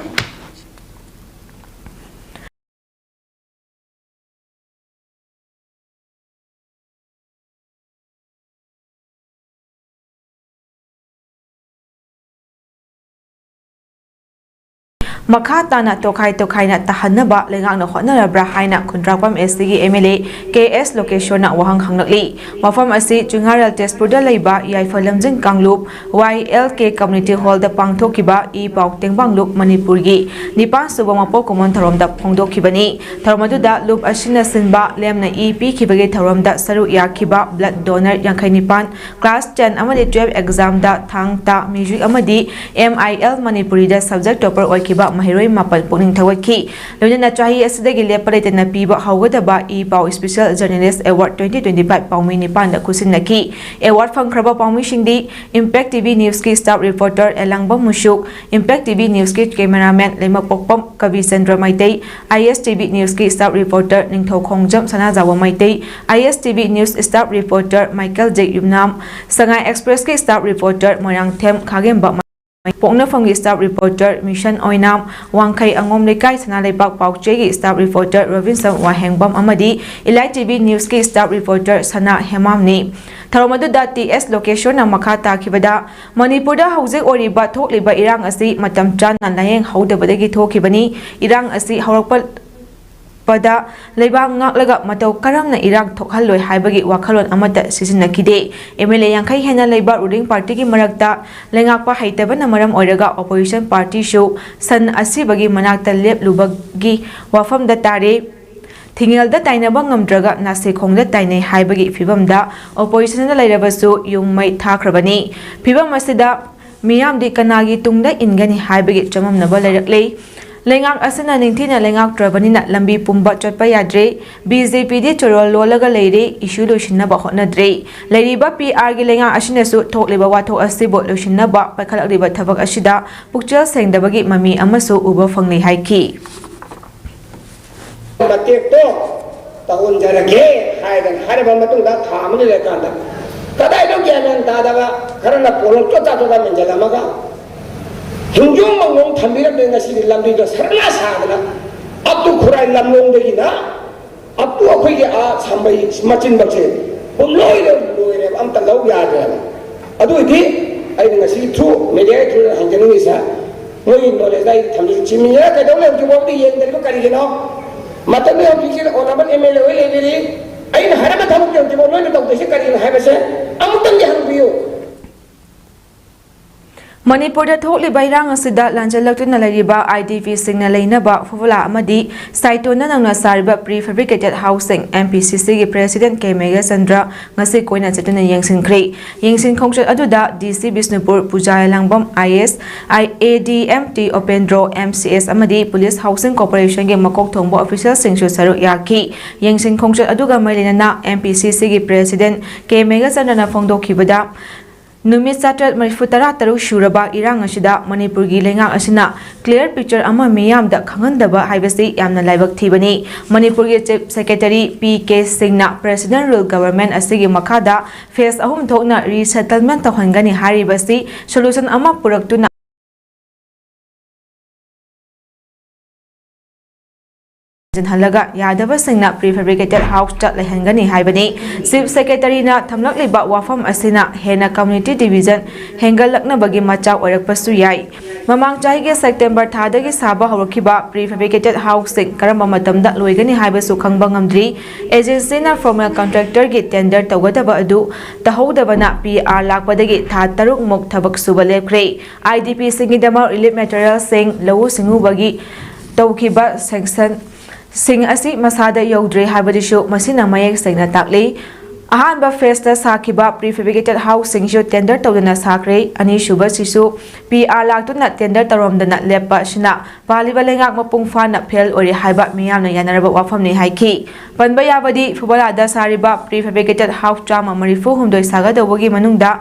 ꯃꯈꯥ ꯇꯥꯅ ꯇꯣꯈꯥꯏ ꯇꯣꯈꯥꯏꯅ ꯇꯥꯍꯟꯅꯕ ꯂꯩꯉꯥꯛꯅ ꯍꯣꯠꯅꯔꯕ꯭ꯔꯥ ꯍꯥꯏꯅ ꯈꯨꯟꯗ꯭ꯔꯥꯛꯄꯝ S C ꯒꯤ M L A K S ꯂꯣꯀꯦꯁ꯭ꯋꯔꯅ ꯋꯥꯍꯪ ꯍꯪꯂꯛꯂꯤ꯫ ꯃꯐꯝ ꯑꯁꯤ ꯆꯨꯉꯥꯔꯦꯜ ꯇꯦꯖꯄꯨꯔꯗ ꯂꯩꯕ ꯌꯥꯏꯐ ꯂꯝꯖꯤꯡ ꯀꯥꯡꯂꯨꯞ Y L K Community Hall ꯗ ꯄꯥꯡꯊꯣꯛꯈꯤꯕ ꯏ ꯄꯥꯎ ꯇꯦꯡꯕꯥꯡꯂꯨꯞ ꯃꯅꯤꯄꯨꯔꯒꯤ ꯅꯤꯄꯥꯟ ꯁꯨꯕ ꯃꯄꯣꯛ ꯀꯨꯝꯑꯣꯟ ꯊꯧꯔꯝꯗ ꯐꯣꯡꯗꯣꯛꯈꯤꯕꯅꯤ꯫ ꯊꯧꯔꯝ ꯑꯗꯨꯗ ꯂꯨꯞ ꯑꯁꯤꯅ ꯁꯤꯟꯕ ꯂꯦꯝꯅ ꯏ ꯄꯤꯈꯤꯕꯒꯤ ꯊꯧꯔꯝꯗ ꯁꯔꯨꯛ ꯌꯥꯈꯤꯕ blood donor ꯌꯥꯡꯈꯩ ꯅꯤꯄꯥꯟ, class ten ꯑꯃꯗꯤ twelve exam ꯗ ꯊꯥꯡ ꯇꯥ music ꯑꯃꯗꯤ M I L ꯃꯅꯤꯄꯨꯔꯤꯗ subject topper ꯑꯣꯏꯈꯤꯕ ꯃꯍꯩꯔꯣꯏ ꯃꯥꯄꯟ ꯄꯨꯛꯅꯤꯡ ꯊꯧꯒꯠꯈꯤ꯫ ꯂꯣꯏꯅꯅ ꯆꯍꯤ ꯑꯁꯤꯗꯒꯤ ꯂꯦꯞꯄ ꯂꯩꯇꯅ ꯄꯤꯕ ꯍꯧꯒꯗꯕ E Pao Special Journalist Award twenty twenty-five ꯄꯥꯎꯃꯤ ꯅꯤꯄꯥꯟꯗ ꯈꯨꯠꯁꯤꯟꯅꯈꯤ꯫ Award ꯐꯪꯈ꯭ꯔꯕ ꯄꯥꯎꯃꯤꯁꯤꯡꯗꯤ Impact T V News ꯀꯤ staff reporter Elangbam Musuk, Impact T V News ꯀꯤ cameraman Leimapokpam Kabichandra Meitei, I S T V News ꯀꯤ staff reporter Ningthoukhongjam Sanajaoba Meitei, I S T V News staff reporter Michael Jack Yumnam, Sangai Express ꯀꯤ staff reporter Moirangthem Khagemba, ꯄꯣꯛꯅꯐꯝꯒꯤ staff reporter Mison Oinam, ꯋꯥꯡꯈꯩ ꯑꯉꯣꯝ ꯂꯩꯀꯥꯏ ꯁꯅꯥ ꯂꯩꯕꯥꯛ ꯄꯥꯎꯆꯦꯒꯤ staff reporter Robinson ꯋꯥꯍꯦꯡꯕꯝ ꯑꯃꯗꯤ Elite T V News ꯀꯤ staff reporter ꯁꯅꯥ ꯍꯦꯃꯥꯝꯅꯤ꯫ ꯊꯧꯔꯝ ꯑꯗꯨꯗ T S ꯂꯣꯀꯦꯁ꯭ꯋꯔꯅ ꯃꯈꯥ ꯇꯥꯈꯤꯕꯗ, ꯃꯅꯤꯄꯨꯔꯗ ꯍꯧꯖꯤꯛ ꯑꯣꯏꯔꯤꯕ ꯊꯣꯛꯂꯤꯕ ꯏꯔꯥꯡ ꯑꯁꯤ ꯃꯇꯝ ꯆꯥꯅ ꯂꯥꯌꯦꯡꯍꯧꯗꯕꯗꯒꯤ ꯊꯣꯛꯈꯤꯕꯅꯤ꯫ ꯏꯔꯥꯡ ꯑꯁꯤ ꯍꯧꯔꯛꯄ ꯄꯗ ꯂꯩꯕꯥꯛ ꯉꯥꯛꯂꯒ ꯃꯇꯧ ꯀꯔꯝꯅ ꯏꯔꯥꯡ ꯊꯣꯛꯍꯜꯂꯣꯏ ꯍꯥꯏꯕꯒꯤ ꯋꯥꯈꯜꯂꯣꯟ ꯑꯃꯠꯇ ꯁꯤꯖꯤꯟꯅꯈꯤꯗꯦ꯫ M L A ꯌꯥꯡꯈꯩ ꯍꯦꯟꯅ ꯂꯩꯕ ruling party ꯒꯤ ꯃꯔꯛꯇ ꯂꯩꯉꯥꯛꯄ ꯍꯩꯇꯕꯅ ꯃꯔꯝ ꯑꯣꯏꯔꯒ opposition party ꯁꯨ ꯁꯟ ꯑꯁꯤꯕꯒꯤ ꯃꯅꯥꯛꯇ ꯂꯦꯞꯂꯨꯕꯒꯤ ꯋꯥꯐꯝꯗ ꯇꯥꯔꯦ꯫ ꯊꯤꯡꯉꯦꯜꯗ ꯇꯥꯏꯅꯕ ꯉꯝꯗ꯭ꯔꯒ ꯅꯥꯁꯦꯈꯣꯡꯗ ꯇꯥꯏꯅꯩ ꯍꯥꯏꯕꯒꯤ ꯐꯤꯚꯝꯗ opposition ꯗ ꯂꯩꯔꯕꯁꯨ ꯌꯨꯝ ꯃꯩ ꯊꯥꯈ꯭ꯔꯕꯅꯤ꯫ ꯐꯤꯚꯝ ꯑꯁꯤꯗ ꯃꯤꯌꯥꯝꯗꯤ ꯀꯅꯥꯒꯤ ꯇꯨꯡꯗ ꯏꯟꯒꯅꯤ ꯍꯥꯏꯕꯒꯤ ꯆꯃꯝꯅꯕ ꯂꯩꯔꯛꯂꯦ꯫ ꯂꯩꯉꯥꯛ ꯑꯁꯤꯅ ꯅꯤꯡꯊꯤꯅ ꯂꯩꯉꯥꯛꯇ꯭ꯔꯕꯅꯤꯅ ꯂꯝꯕꯤ ꯄꯨꯝꯕ ꯆꯠꯄ ꯌꯥꯗ꯭ꯔꯦ꯫ B J P ꯗꯤ ꯆꯣꯔꯣꯜ ꯂꯣꯜꯂꯒ ꯂꯩꯔꯦ, issue ꯂꯣꯏꯁꯤꯟꯅꯕ ꯍꯣꯠꯅꯗ꯭ꯔꯦ꯫ ꯂꯩꯔꯤꯕ P R ꯒꯤ ꯂꯩꯉꯥꯛ ꯑꯁꯤꯅꯁꯨ ꯊꯣꯛꯂꯤꯕ ꯋꯥꯊꯣꯛ ꯑꯁꯤꯕꯨ ꯂꯣꯏꯁꯤꯟꯅꯕ ꯄꯥꯏꯈꯠꯂꯛꯂꯤꯕ ꯊꯕꯛ ꯑꯁꯤꯗ ꯄꯨꯛꯆꯦꯜ ꯁꯦꯡꯗꯕꯒꯤ ꯃꯃꯤ ꯑꯃꯁꯨ ꯎꯕ ꯐꯪꯂꯤ ꯍꯥꯏꯈꯤ꯫ ꯃꯇꯦꯛꯇꯣ ꯇꯧꯍꯟꯖꯔꯒꯦ ꯍꯥꯏꯗꯅ ꯍꯥꯏꯔꯕ ꯃꯇꯨꯡꯗ ꯊꯥ ꯑꯃ ꯂꯩꯔꯀꯥꯟꯗ ꯀꯗꯥꯏꯗꯣ ꯒ꯭ꯌꯥꯟ ꯃꯦꯟ ꯇꯥꯗꯕ ꯈꯔꯅ ꯄꯣꯂꯣꯡ ꯆꯣꯠ ꯆꯥ ꯆꯣꯠ ꯆꯥ ꯃꯦꯟꯁꯤꯜꯂꯝꯃꯒ ꯍꯤꯡꯖꯣꯡ ꯃꯪꯖꯣꯡ ꯊꯝꯕꯤꯔꯝꯗꯦ꯫ ꯉꯁꯤꯗꯤ ꯂꯝꯕꯤꯗꯣ ꯁꯔꯅꯥ ꯁꯥꯗꯅ ꯑꯞꯇꯨ ꯈꯨꯔꯥꯏ ꯂꯝꯂꯣꯡꯗꯒꯤꯅ ꯑꯞꯇꯨ ꯑꯩꯈꯣꯏꯒꯤ ꯑꯥ ꯁꯝꯕꯩ ꯃꯆꯤꯟꯕꯛꯁꯦ ꯄꯨꯝꯂꯣꯏꯗ ꯂꯣꯏꯔꯦꯕ, ꯑꯝꯇ ꯂꯧ ꯌꯥꯗ꯭ꯔꯦꯕ꯫ ꯑꯗꯨ ꯑꯣꯏꯗꯤ ꯑꯩꯅ ꯉꯁꯤ through media through ꯍꯪꯖꯅꯤꯡꯉꯤꯁꯦ, ꯅꯣꯏꯒꯤ ꯅꯣꯂꯦꯖꯇ ꯑꯩ ꯊꯝꯖꯒꯦ꯫ ꯆꯤꯃꯤꯅ ꯀꯩꯗꯧ ꯂꯩ ꯍꯧꯖꯤꯛꯐꯥꯎꯗꯤ ꯌꯦꯡꯗ꯭ꯔꯤꯕ ꯀꯔꯤꯒꯤꯅꯣ? ꯃꯇꯝꯗꯨ ꯍꯧꯖꯤꯛꯁꯤ ꯑꯣꯅꯔꯦꯕꯜ ꯑꯦꯝ ꯑꯦꯜ ꯑꯦ ꯑꯣꯏ ꯂꯩꯕꯤꯔꯤ꯫ ꯑꯩꯅ ꯍꯥꯏꯔꯝꯕ ꯊꯕꯛꯇꯤ ꯍꯧꯖꯤꯛꯐꯥꯎ ꯅꯣꯏꯅ ꯇꯧꯗ꯭ꯔꯤꯁꯤ ꯀꯔꯤꯅꯣ ꯍꯥꯏꯕꯁꯦ ꯑꯃꯨꯛꯇꯪꯗꯤ ꯍꯪꯕꯤꯌꯨ꯫ ꯃꯅꯤꯄꯨꯔꯗ ꯊꯣꯛꯂꯤꯕ ꯏꯔꯥꯡ ꯑꯁꯤꯗ ꯂꯥꯟꯖꯜꯂꯛꯇꯨꯅ ꯂꯩꯔꯤꯕ ꯑꯥꯏ ꯗꯤ ꯄꯤꯁꯤꯡꯅ ꯂꯩꯅꯕ ꯐꯨꯕꯂꯥ ꯑꯃꯗꯤ ꯁꯥꯏꯇꯣꯟꯅ ꯅꯧꯅ ꯁꯥꯔꯤꯕ ꯄ꯭ꯔꯤ ꯐꯦꯕ꯭ꯔꯤꯀꯦꯇꯦꯠ ꯍꯥꯎꯁꯁꯤꯡ ꯑꯦꯝ ꯄꯤ ꯁꯤ ꯁꯤꯒꯤ ꯄ꯭ꯔꯦꯁꯤꯗꯦꯟꯠ ꯀꯦ ꯃꯦꯘꯆꯟꯗ꯭ꯔ ꯉꯁꯤ ꯀꯣꯏꯅ ꯆꯠꯇꯨꯅ ꯌꯦꯡꯁꯤꯟꯈ꯭ꯔꯦ꯫ ꯌꯦꯡꯁꯤꯟ ꯈꯣꯡꯆꯠ ꯑꯗꯨꯗ D C Bishnupur, Puja Elangbam I A S, I A D M T Opendro, M C S ꯑꯃꯗꯤ ꯄꯨꯂꯤꯁ ꯍꯥꯎꯁꯤꯡ ꯀꯣꯔꯄꯣꯔꯦꯁꯟꯒꯤ ꯃꯀꯣꯛ ꯊꯣꯡꯕ ꯑꯣꯐꯤꯁꯤꯌꯦꯜꯁꯤꯡꯁꯨ ꯁꯔꯨꯛ ꯌꯥꯈꯤ꯫ ꯌꯦꯡꯁꯤꯟ ꯈꯣꯡꯆꯠ ꯑꯗꯨꯒ ꯃꯔꯤ ꯂꯩꯅꯅ ꯑꯦꯝ ꯄꯤ ꯁꯤ ꯁꯤꯒꯤ ꯄ꯭ꯔꯦꯁꯤꯗꯦꯟꯠ ꯀꯦ ꯃꯦꯘꯆꯟꯗ꯭ꯔꯅ ꯐꯣꯡꯗꯣꯛꯈꯤꯕꯗ, ꯅꯨꯃꯤꯠ ꯆꯥꯇ꯭ꯔꯦꯠ ꯃꯔꯤꯐꯨ ꯇꯔꯥ ꯇꯔꯨꯛ ꯁꯨꯔꯕ ꯏꯔꯥꯡ ꯑꯁꯤꯗ ꯃꯅꯤꯄꯨꯔꯒꯤ ꯂꯩꯉꯥꯛ ꯑꯁꯤꯅ clear picture ꯑꯃ ꯃꯤꯌꯥꯝꯗ ꯈꯪꯍꯟꯗꯕ ꯍꯥꯏꯕꯁꯤ ꯌꯥꯝꯅ ꯂꯥꯏꯕꯛ ꯊꯤꯕꯅꯤ꯫ ꯃꯅꯤꯄꯨꯔꯒꯤ Chief Secretary ꯄꯤ ꯀꯦ ꯁꯤꯡꯅ President Rule Government ꯑꯁꯤꯒꯤ ꯃꯈꯥꯗ phase ꯑꯍꯨꯝ ꯊꯣꯛꯅ resettlement ꯇꯧꯍꯟꯒꯅꯤ ꯍꯥꯏꯔꯤꯕꯁꯤ solution ꯑꯃ ꯄꯨꯔꯛꯇꯨꯅ ꯍꯟꯖꯤꯟꯍꯜꯂꯒ ꯌꯥꯗꯕꯁꯤꯡꯅ ꯄ꯭ꯔꯤ ꯐꯦꯕ꯭ꯔꯤꯀꯦꯇꯦꯠ ꯍꯥꯎꯁꯇ ꯂꯩꯍꯟꯒꯅꯤ ꯍꯥꯏꯕꯅꯤ꯫ ꯆꯤꯐ ꯁꯦꯀ꯭ꯔꯦꯇꯔꯤꯅ ꯊꯝꯂꯛꯂꯤꯕ ꯋꯥꯐꯝ ꯑꯁꯤꯅ ꯍꯦꯟꯅ ꯀꯝꯃ꯭ꯌꯨꯅꯤꯇꯤ ꯗꯤꯚꯤꯖꯟ ꯍꯦꯟꯒꯠꯂꯛꯅꯕꯒꯤ ꯃꯆꯥꯛ ꯑꯣꯏꯔꯛꯄꯁꯨ ꯌꯥꯏ꯫ ꯃꯃꯥꯡ ꯆꯍꯤꯒꯤ ꯁꯦꯞꯇꯦꯝꯕꯔ ꯊꯥꯗꯒꯤ ꯁꯥꯕ ꯍꯧꯔꯛꯈꯤꯕ ꯄ꯭ꯔꯤ ꯐꯦꯕ꯭ꯔꯤꯀꯦꯇꯦꯠ ꯍꯥꯎꯁꯁꯤꯡ ꯀꯔꯝꯕ ꯃꯇꯝꯗ ꯂꯣꯏꯒꯅꯤ ꯍꯥꯏꯕꯁꯨ ꯈꯪꯕ ꯉꯝꯗ꯭ꯔꯤ꯫ ꯑꯦꯖꯦꯟꯁꯤꯅ ꯐꯣꯔꯃꯦꯜ ꯀꯟꯇ꯭ꯔꯦꯛꯇꯔꯒꯤ ꯇꯦꯟꯗꯔ ꯇꯧꯒꯗꯕ ꯑꯗꯨ ꯇꯧꯍꯧꯗꯕꯅ ꯄꯤ ꯑꯥꯔ ꯂꯥꯛꯄꯗꯒꯤ ꯊꯥ ꯇꯔꯨꯛꯃꯨꯛ ꯊꯕꯛ ꯁꯨꯕ ꯂꯦꯞꯈ꯭ꯔꯦ꯫ ꯑꯥꯏ ꯗꯤ ꯄꯤꯁꯤꯡꯒꯤꯗꯃꯛ ꯔꯤꯂꯤꯐ ꯃꯦꯇꯔꯤꯌꯦꯜꯁꯤꯡ, ꯂꯧꯎ ꯁꯤꯡꯎꯕꯒꯤ ꯇꯧꯈꯤꯕ ꯁꯦꯡꯁꯟꯁꯤꯡ ꯑꯁꯤ ꯃꯁꯥꯗ ꯌꯧꯗ꯭ꯔꯦ ꯍꯥꯏꯕꯗꯨꯁꯨ ꯃꯁꯤꯅ ꯃꯌꯦꯛ ꯁꯦꯡꯅ ꯇꯥꯛꯂꯤ꯫ ꯑꯍꯥꯟꯕ ꯐꯦꯖꯇ ꯁꯥꯈꯤꯕ ꯄ꯭ꯔꯤ ꯐꯦꯕ꯭ꯔꯤꯀꯦꯇꯦꯠ ꯍꯥꯎꯁꯁꯤꯡꯁꯨ ꯇꯦꯟꯗꯔ ꯇꯧꯗꯅ ꯁꯥꯈ꯭ꯔꯦ꯫ ꯑꯅꯤꯁꯨꯕꯁꯤꯁꯨ ꯄꯤ ꯑꯥꯔ ꯂꯥꯛꯇꯨꯅ ꯇꯦꯟꯗꯔ ꯇꯧꯔꯝꯗꯅ ꯂꯦꯞꯄ ꯑꯁꯤꯅ ꯄꯥꯜꯂꯤꯕ ꯂꯩꯉꯥꯛ ꯃꯄꯨꯡ ꯐꯥꯅ ꯐꯦꯜ ꯑꯣꯏꯔꯦ ꯍꯥꯏꯕ ꯃꯤꯌꯥꯝꯅ ꯌꯥꯅꯔꯕ ꯋꯥꯐꯝꯅꯤ ꯍꯥꯏꯈꯤ꯫ ꯄꯟꯕ ꯌꯥꯕꯗꯤ, ꯐꯨꯕꯂꯥꯗ ꯁꯥꯔꯤꯕ ꯄ꯭ꯔꯤ ꯐꯦꯕ꯭ꯔꯤꯀꯦꯇꯦꯠ ꯍꯥꯎꯁ ꯆꯥꯝꯃ ꯃꯔꯤꯐꯨ ꯍꯨꯝꯗꯣꯏ ꯁꯥꯒꯗꯧꯕꯒꯤ ꯃꯅꯨꯡꯗ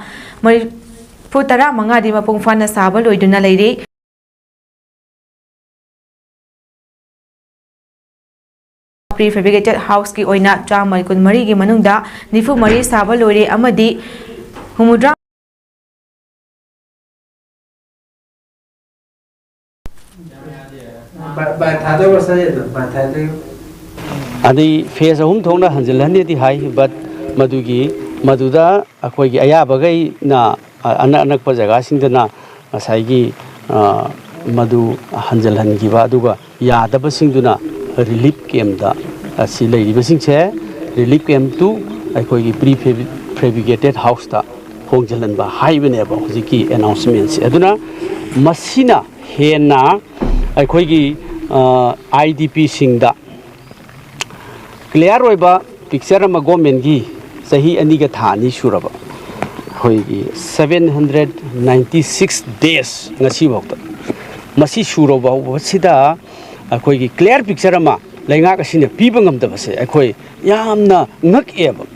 ꯃꯔꯤꯐꯨ ꯇꯔꯥ ꯃꯉꯥꯗꯤ ꯃꯄꯨꯡ ꯐꯥꯅ ꯁꯥꯕ ꯂꯣꯏꯗꯨꯅ ꯂꯩꯔꯤ꯫ ꯄ꯭ꯔꯤ ꯐꯦꯕ꯭ꯔꯤꯀꯦꯇꯦꯠ ꯍꯥꯎꯁꯀꯤ ꯑꯣꯏꯅ ꯆꯥꯝꯃ ꯀꯨꯟꯃꯔꯤꯒꯤ ꯃꯅꯨꯡꯗ ꯅꯤꯐꯨ ꯃꯔꯤ ꯁꯥꯕ ꯂꯣꯏꯔꯦ ꯑꯃꯗꯤ ꯍꯨꯝꯐꯨꯇꯔꯥ ꯕꯥ-, ꯕꯥꯏ ꯊꯥꯗꯧꯔꯣ, ꯁꯔꯦ ꯑꯗꯨꯝ, ꯕꯥꯏ ꯊꯥꯗꯧꯔꯣ꯫ ꯑꯗꯩ ꯐꯦꯖ ꯑꯍꯨꯝ ꯊꯣꯛꯅ ꯍꯟꯖꯤꯜꯍꯟꯅꯤꯗꯤ ꯍꯥꯏ, but ꯃꯗꯨꯒꯤ, ꯃꯗꯨꯗ ꯑꯩꯈꯣꯏꯒꯤ ꯑꯌꯥꯕꯈꯩꯅ, ꯑ-, ꯑꯅꯛ ꯑꯅꯛꯄ ꯖꯒꯥꯁꯤꯡꯗꯅ ꯉꯁꯥꯏꯒꯤ, ꯑ, ꯃꯗꯨ ꯍꯟꯖꯤꯜꯍꯟꯈꯤꯕ, ꯑꯗꯨꯒ ꯌꯥꯗꯕꯁꯤꯡꯗꯨꯅ ꯔꯤꯂꯤꯐ ꯀꯦꯝꯗ, ꯑꯁꯤ ꯂꯩꯔꯤꯕꯁꯤꯡꯁꯦ ꯔꯤꯂꯤꯐ ꯀꯦꯝ ꯇꯨ ꯑꯩꯈꯣꯏꯒꯤ ꯄ꯭ꯔꯤ ꯐꯦꯕ꯭ꯔꯤꯀꯦꯇꯦꯠ ꯍꯥꯎꯁꯇ ꯍꯣꯡꯖꯤꯜꯍꯟꯕ ꯍꯥꯏꯕꯅꯦꯕ ꯍꯧꯖꯤꯛꯀꯤ ꯑꯦꯅꯥꯎꯟꯁꯃꯦꯟꯁꯦ꯫ ꯑꯗꯨꯅ ꯃꯁꯤꯅ ꯍꯦꯟꯅ ꯑꯩꯈꯣꯏꯒꯤ ꯑꯥꯏ ꯗꯤ ꯄꯤꯁꯤꯡꯗ ꯀ꯭ꯂꯤꯌꯥꯔ ꯑꯣꯏꯕ ꯄꯤꯛꯆꯔ ꯑꯃ, ꯒꯣꯔꯃꯦꯟꯒꯤ ꯆꯍꯤ ꯑꯅꯤꯒ ꯊꯥ ꯑꯅꯤ ꯁꯨꯔꯕ ꯑꯩꯈꯣꯏꯒꯤ seven hundred ninety six days ꯉꯁꯤꯐꯥꯎꯗ ꯃꯁꯤ ꯁꯨꯔꯕ ꯐꯥꯎꯕꯁꯤꯗ ꯑꯩꯈꯣꯏꯒꯤ ꯀ꯭ꯂꯤꯌꯥꯔ ꯄꯤꯛꯆꯔ ꯑꯃ ꯂꯩꯉꯥꯛ ꯑꯁꯤꯅ ꯄꯤꯕ ꯉꯝꯗꯕꯁꯦ ꯑꯩꯈꯣꯏ ꯌꯥꯝꯅ ꯉꯛꯑꯦꯕ꯫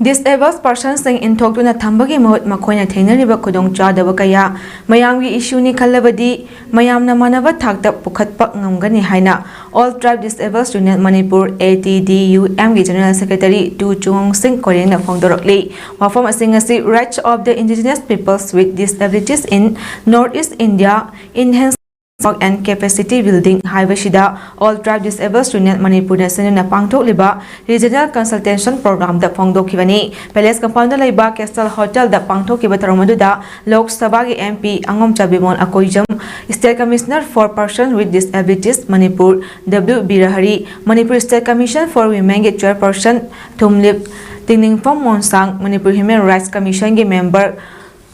Disabled personꯁꯤꯡ ꯏꯟꯊꯣꯛꯇꯨꯅ ꯊꯝꯕꯒꯤ ꯃꯍꯨꯠ ꯃꯈꯣꯏꯅ ꯊꯦꯡꯅꯔꯤꯕ ꯈꯨꯗꯣꯡꯆꯥꯗꯕ ꯀꯌꯥ ꯃꯌꯥꯝꯒꯤ ꯏꯁꯨꯅꯤ ꯈꯜꯂꯕꯗꯤ ꯃꯌꯥꯝꯅ ꯃꯥꯟꯅꯕ ꯊꯥꯛꯇ ꯄꯨꯈꯠꯄ ꯉꯝꯒꯅꯤ ꯍꯥꯏꯅ All Tribe Disabled Union Manipur, A T D U M ꯒꯤ General Secretary ꯇꯨ ꯆꯨꯍꯣꯡ ꯁꯤꯡ ꯀꯣꯏꯔꯦꯡꯅ ꯐꯣꯡꯗꯣꯔꯛꯂꯤ꯫ ꯋꯥꯐꯝ ꯑꯁꯤ ꯉꯁꯤ Rights of the Indigenous Peoples with Disabilities in North East India, Enhance and Capacity Building ꯍꯥꯏꯕꯁꯤꯗ All Tribe Disabled Union ꯃꯅꯤꯄꯨꯔꯅ ꯁꯤꯟꯗꯨꯅ ꯄꯥꯡꯊꯣꯛꯂꯤꯕ Regional Consultation Programꯗ ꯐꯣꯡꯗꯣꯛꯈꯤꯕꯅꯤ꯫ Palace Compoundꯗ ꯂꯩꯕ Castle Hotelꯗ ꯄꯥꯡꯊꯣꯛꯈꯤꯕ ꯊꯧꯔꯝ ꯑꯗꯨꯗ ꯂꯣꯛ ꯁꯚꯥꯒꯤ M P ꯑꯉꯣꯝꯆꯥ Bimol Akoijam, State Commissioner for Person with Disabilities Manipur W Birahari, Manipur State Commission for Womenꯒꯤ Chairperson ꯊꯨꯝꯂꯤꯞ ꯇꯤꯡꯅꯤꯡꯐꯝ ꯃꯣꯟꯁꯥꯡ, Manipur Human Rights Commissionꯒꯤ member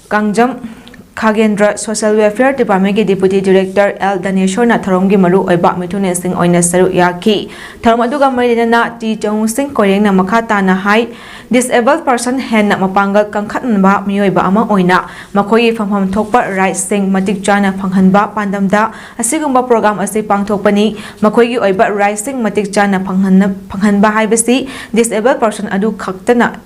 Kangjam ꯈꯥꯒꯦꯟꯗ꯭ꯔ, Social Welfare Departmentꯀꯤ Deputy Director L ꯙꯅꯦꯁꯣꯔꯅ ꯊꯧꯔꯝꯒꯤ ꯃꯔꯨ ꯑꯣꯏꯕ ꯃꯤꯊꯨꯡꯂꯦꯟꯁꯤꯡ ꯑꯣꯏꯅ ꯁꯔꯨꯛ ꯌꯥꯈꯤ꯫ ꯊꯧꯔꯝ ꯑꯗꯨꯒ ꯃꯔꯤ ꯂꯩꯅꯅ ꯇꯤ ꯆꯍꯨꯡ ꯁꯤꯡ ꯀꯣꯏꯔꯦꯡꯅ ꯃꯈꯥ ꯇꯥꯅ ꯍꯥꯏ, Disabled person ꯍꯦꯟꯅ ꯃꯄꯥꯡꯒꯜ ꯀꯟꯈꯠꯅꯕ ꯃꯤꯑꯣꯏꯕ ꯑꯃ ꯑꯣꯏꯅ ꯃꯈꯣꯏꯒꯤ ꯐꯪꯐꯝ ꯊꯣꯛꯄ rightꯁꯤꯡ ꯃꯇꯤꯛ ꯆꯥꯅ ꯐꯪꯍꯟꯕ ꯄꯥꯟꯗꯝꯗ ꯑꯁꯤꯒꯨꯝꯕ program ꯑꯁꯤ ꯄꯥꯡꯊꯣꯛꯄꯅꯤ꯫ ꯃꯈꯣꯏꯒꯤ ꯑꯣꯏꯕ rightꯁꯤꯡ ꯃꯇꯤꯛ ꯆꯥꯅ ꯐꯪꯍꯟꯅ-, ꯐꯪꯍꯟꯕ ꯍꯥꯏꯕꯁꯤ disabled person ꯑꯗꯨ ꯈꯛꯇꯅ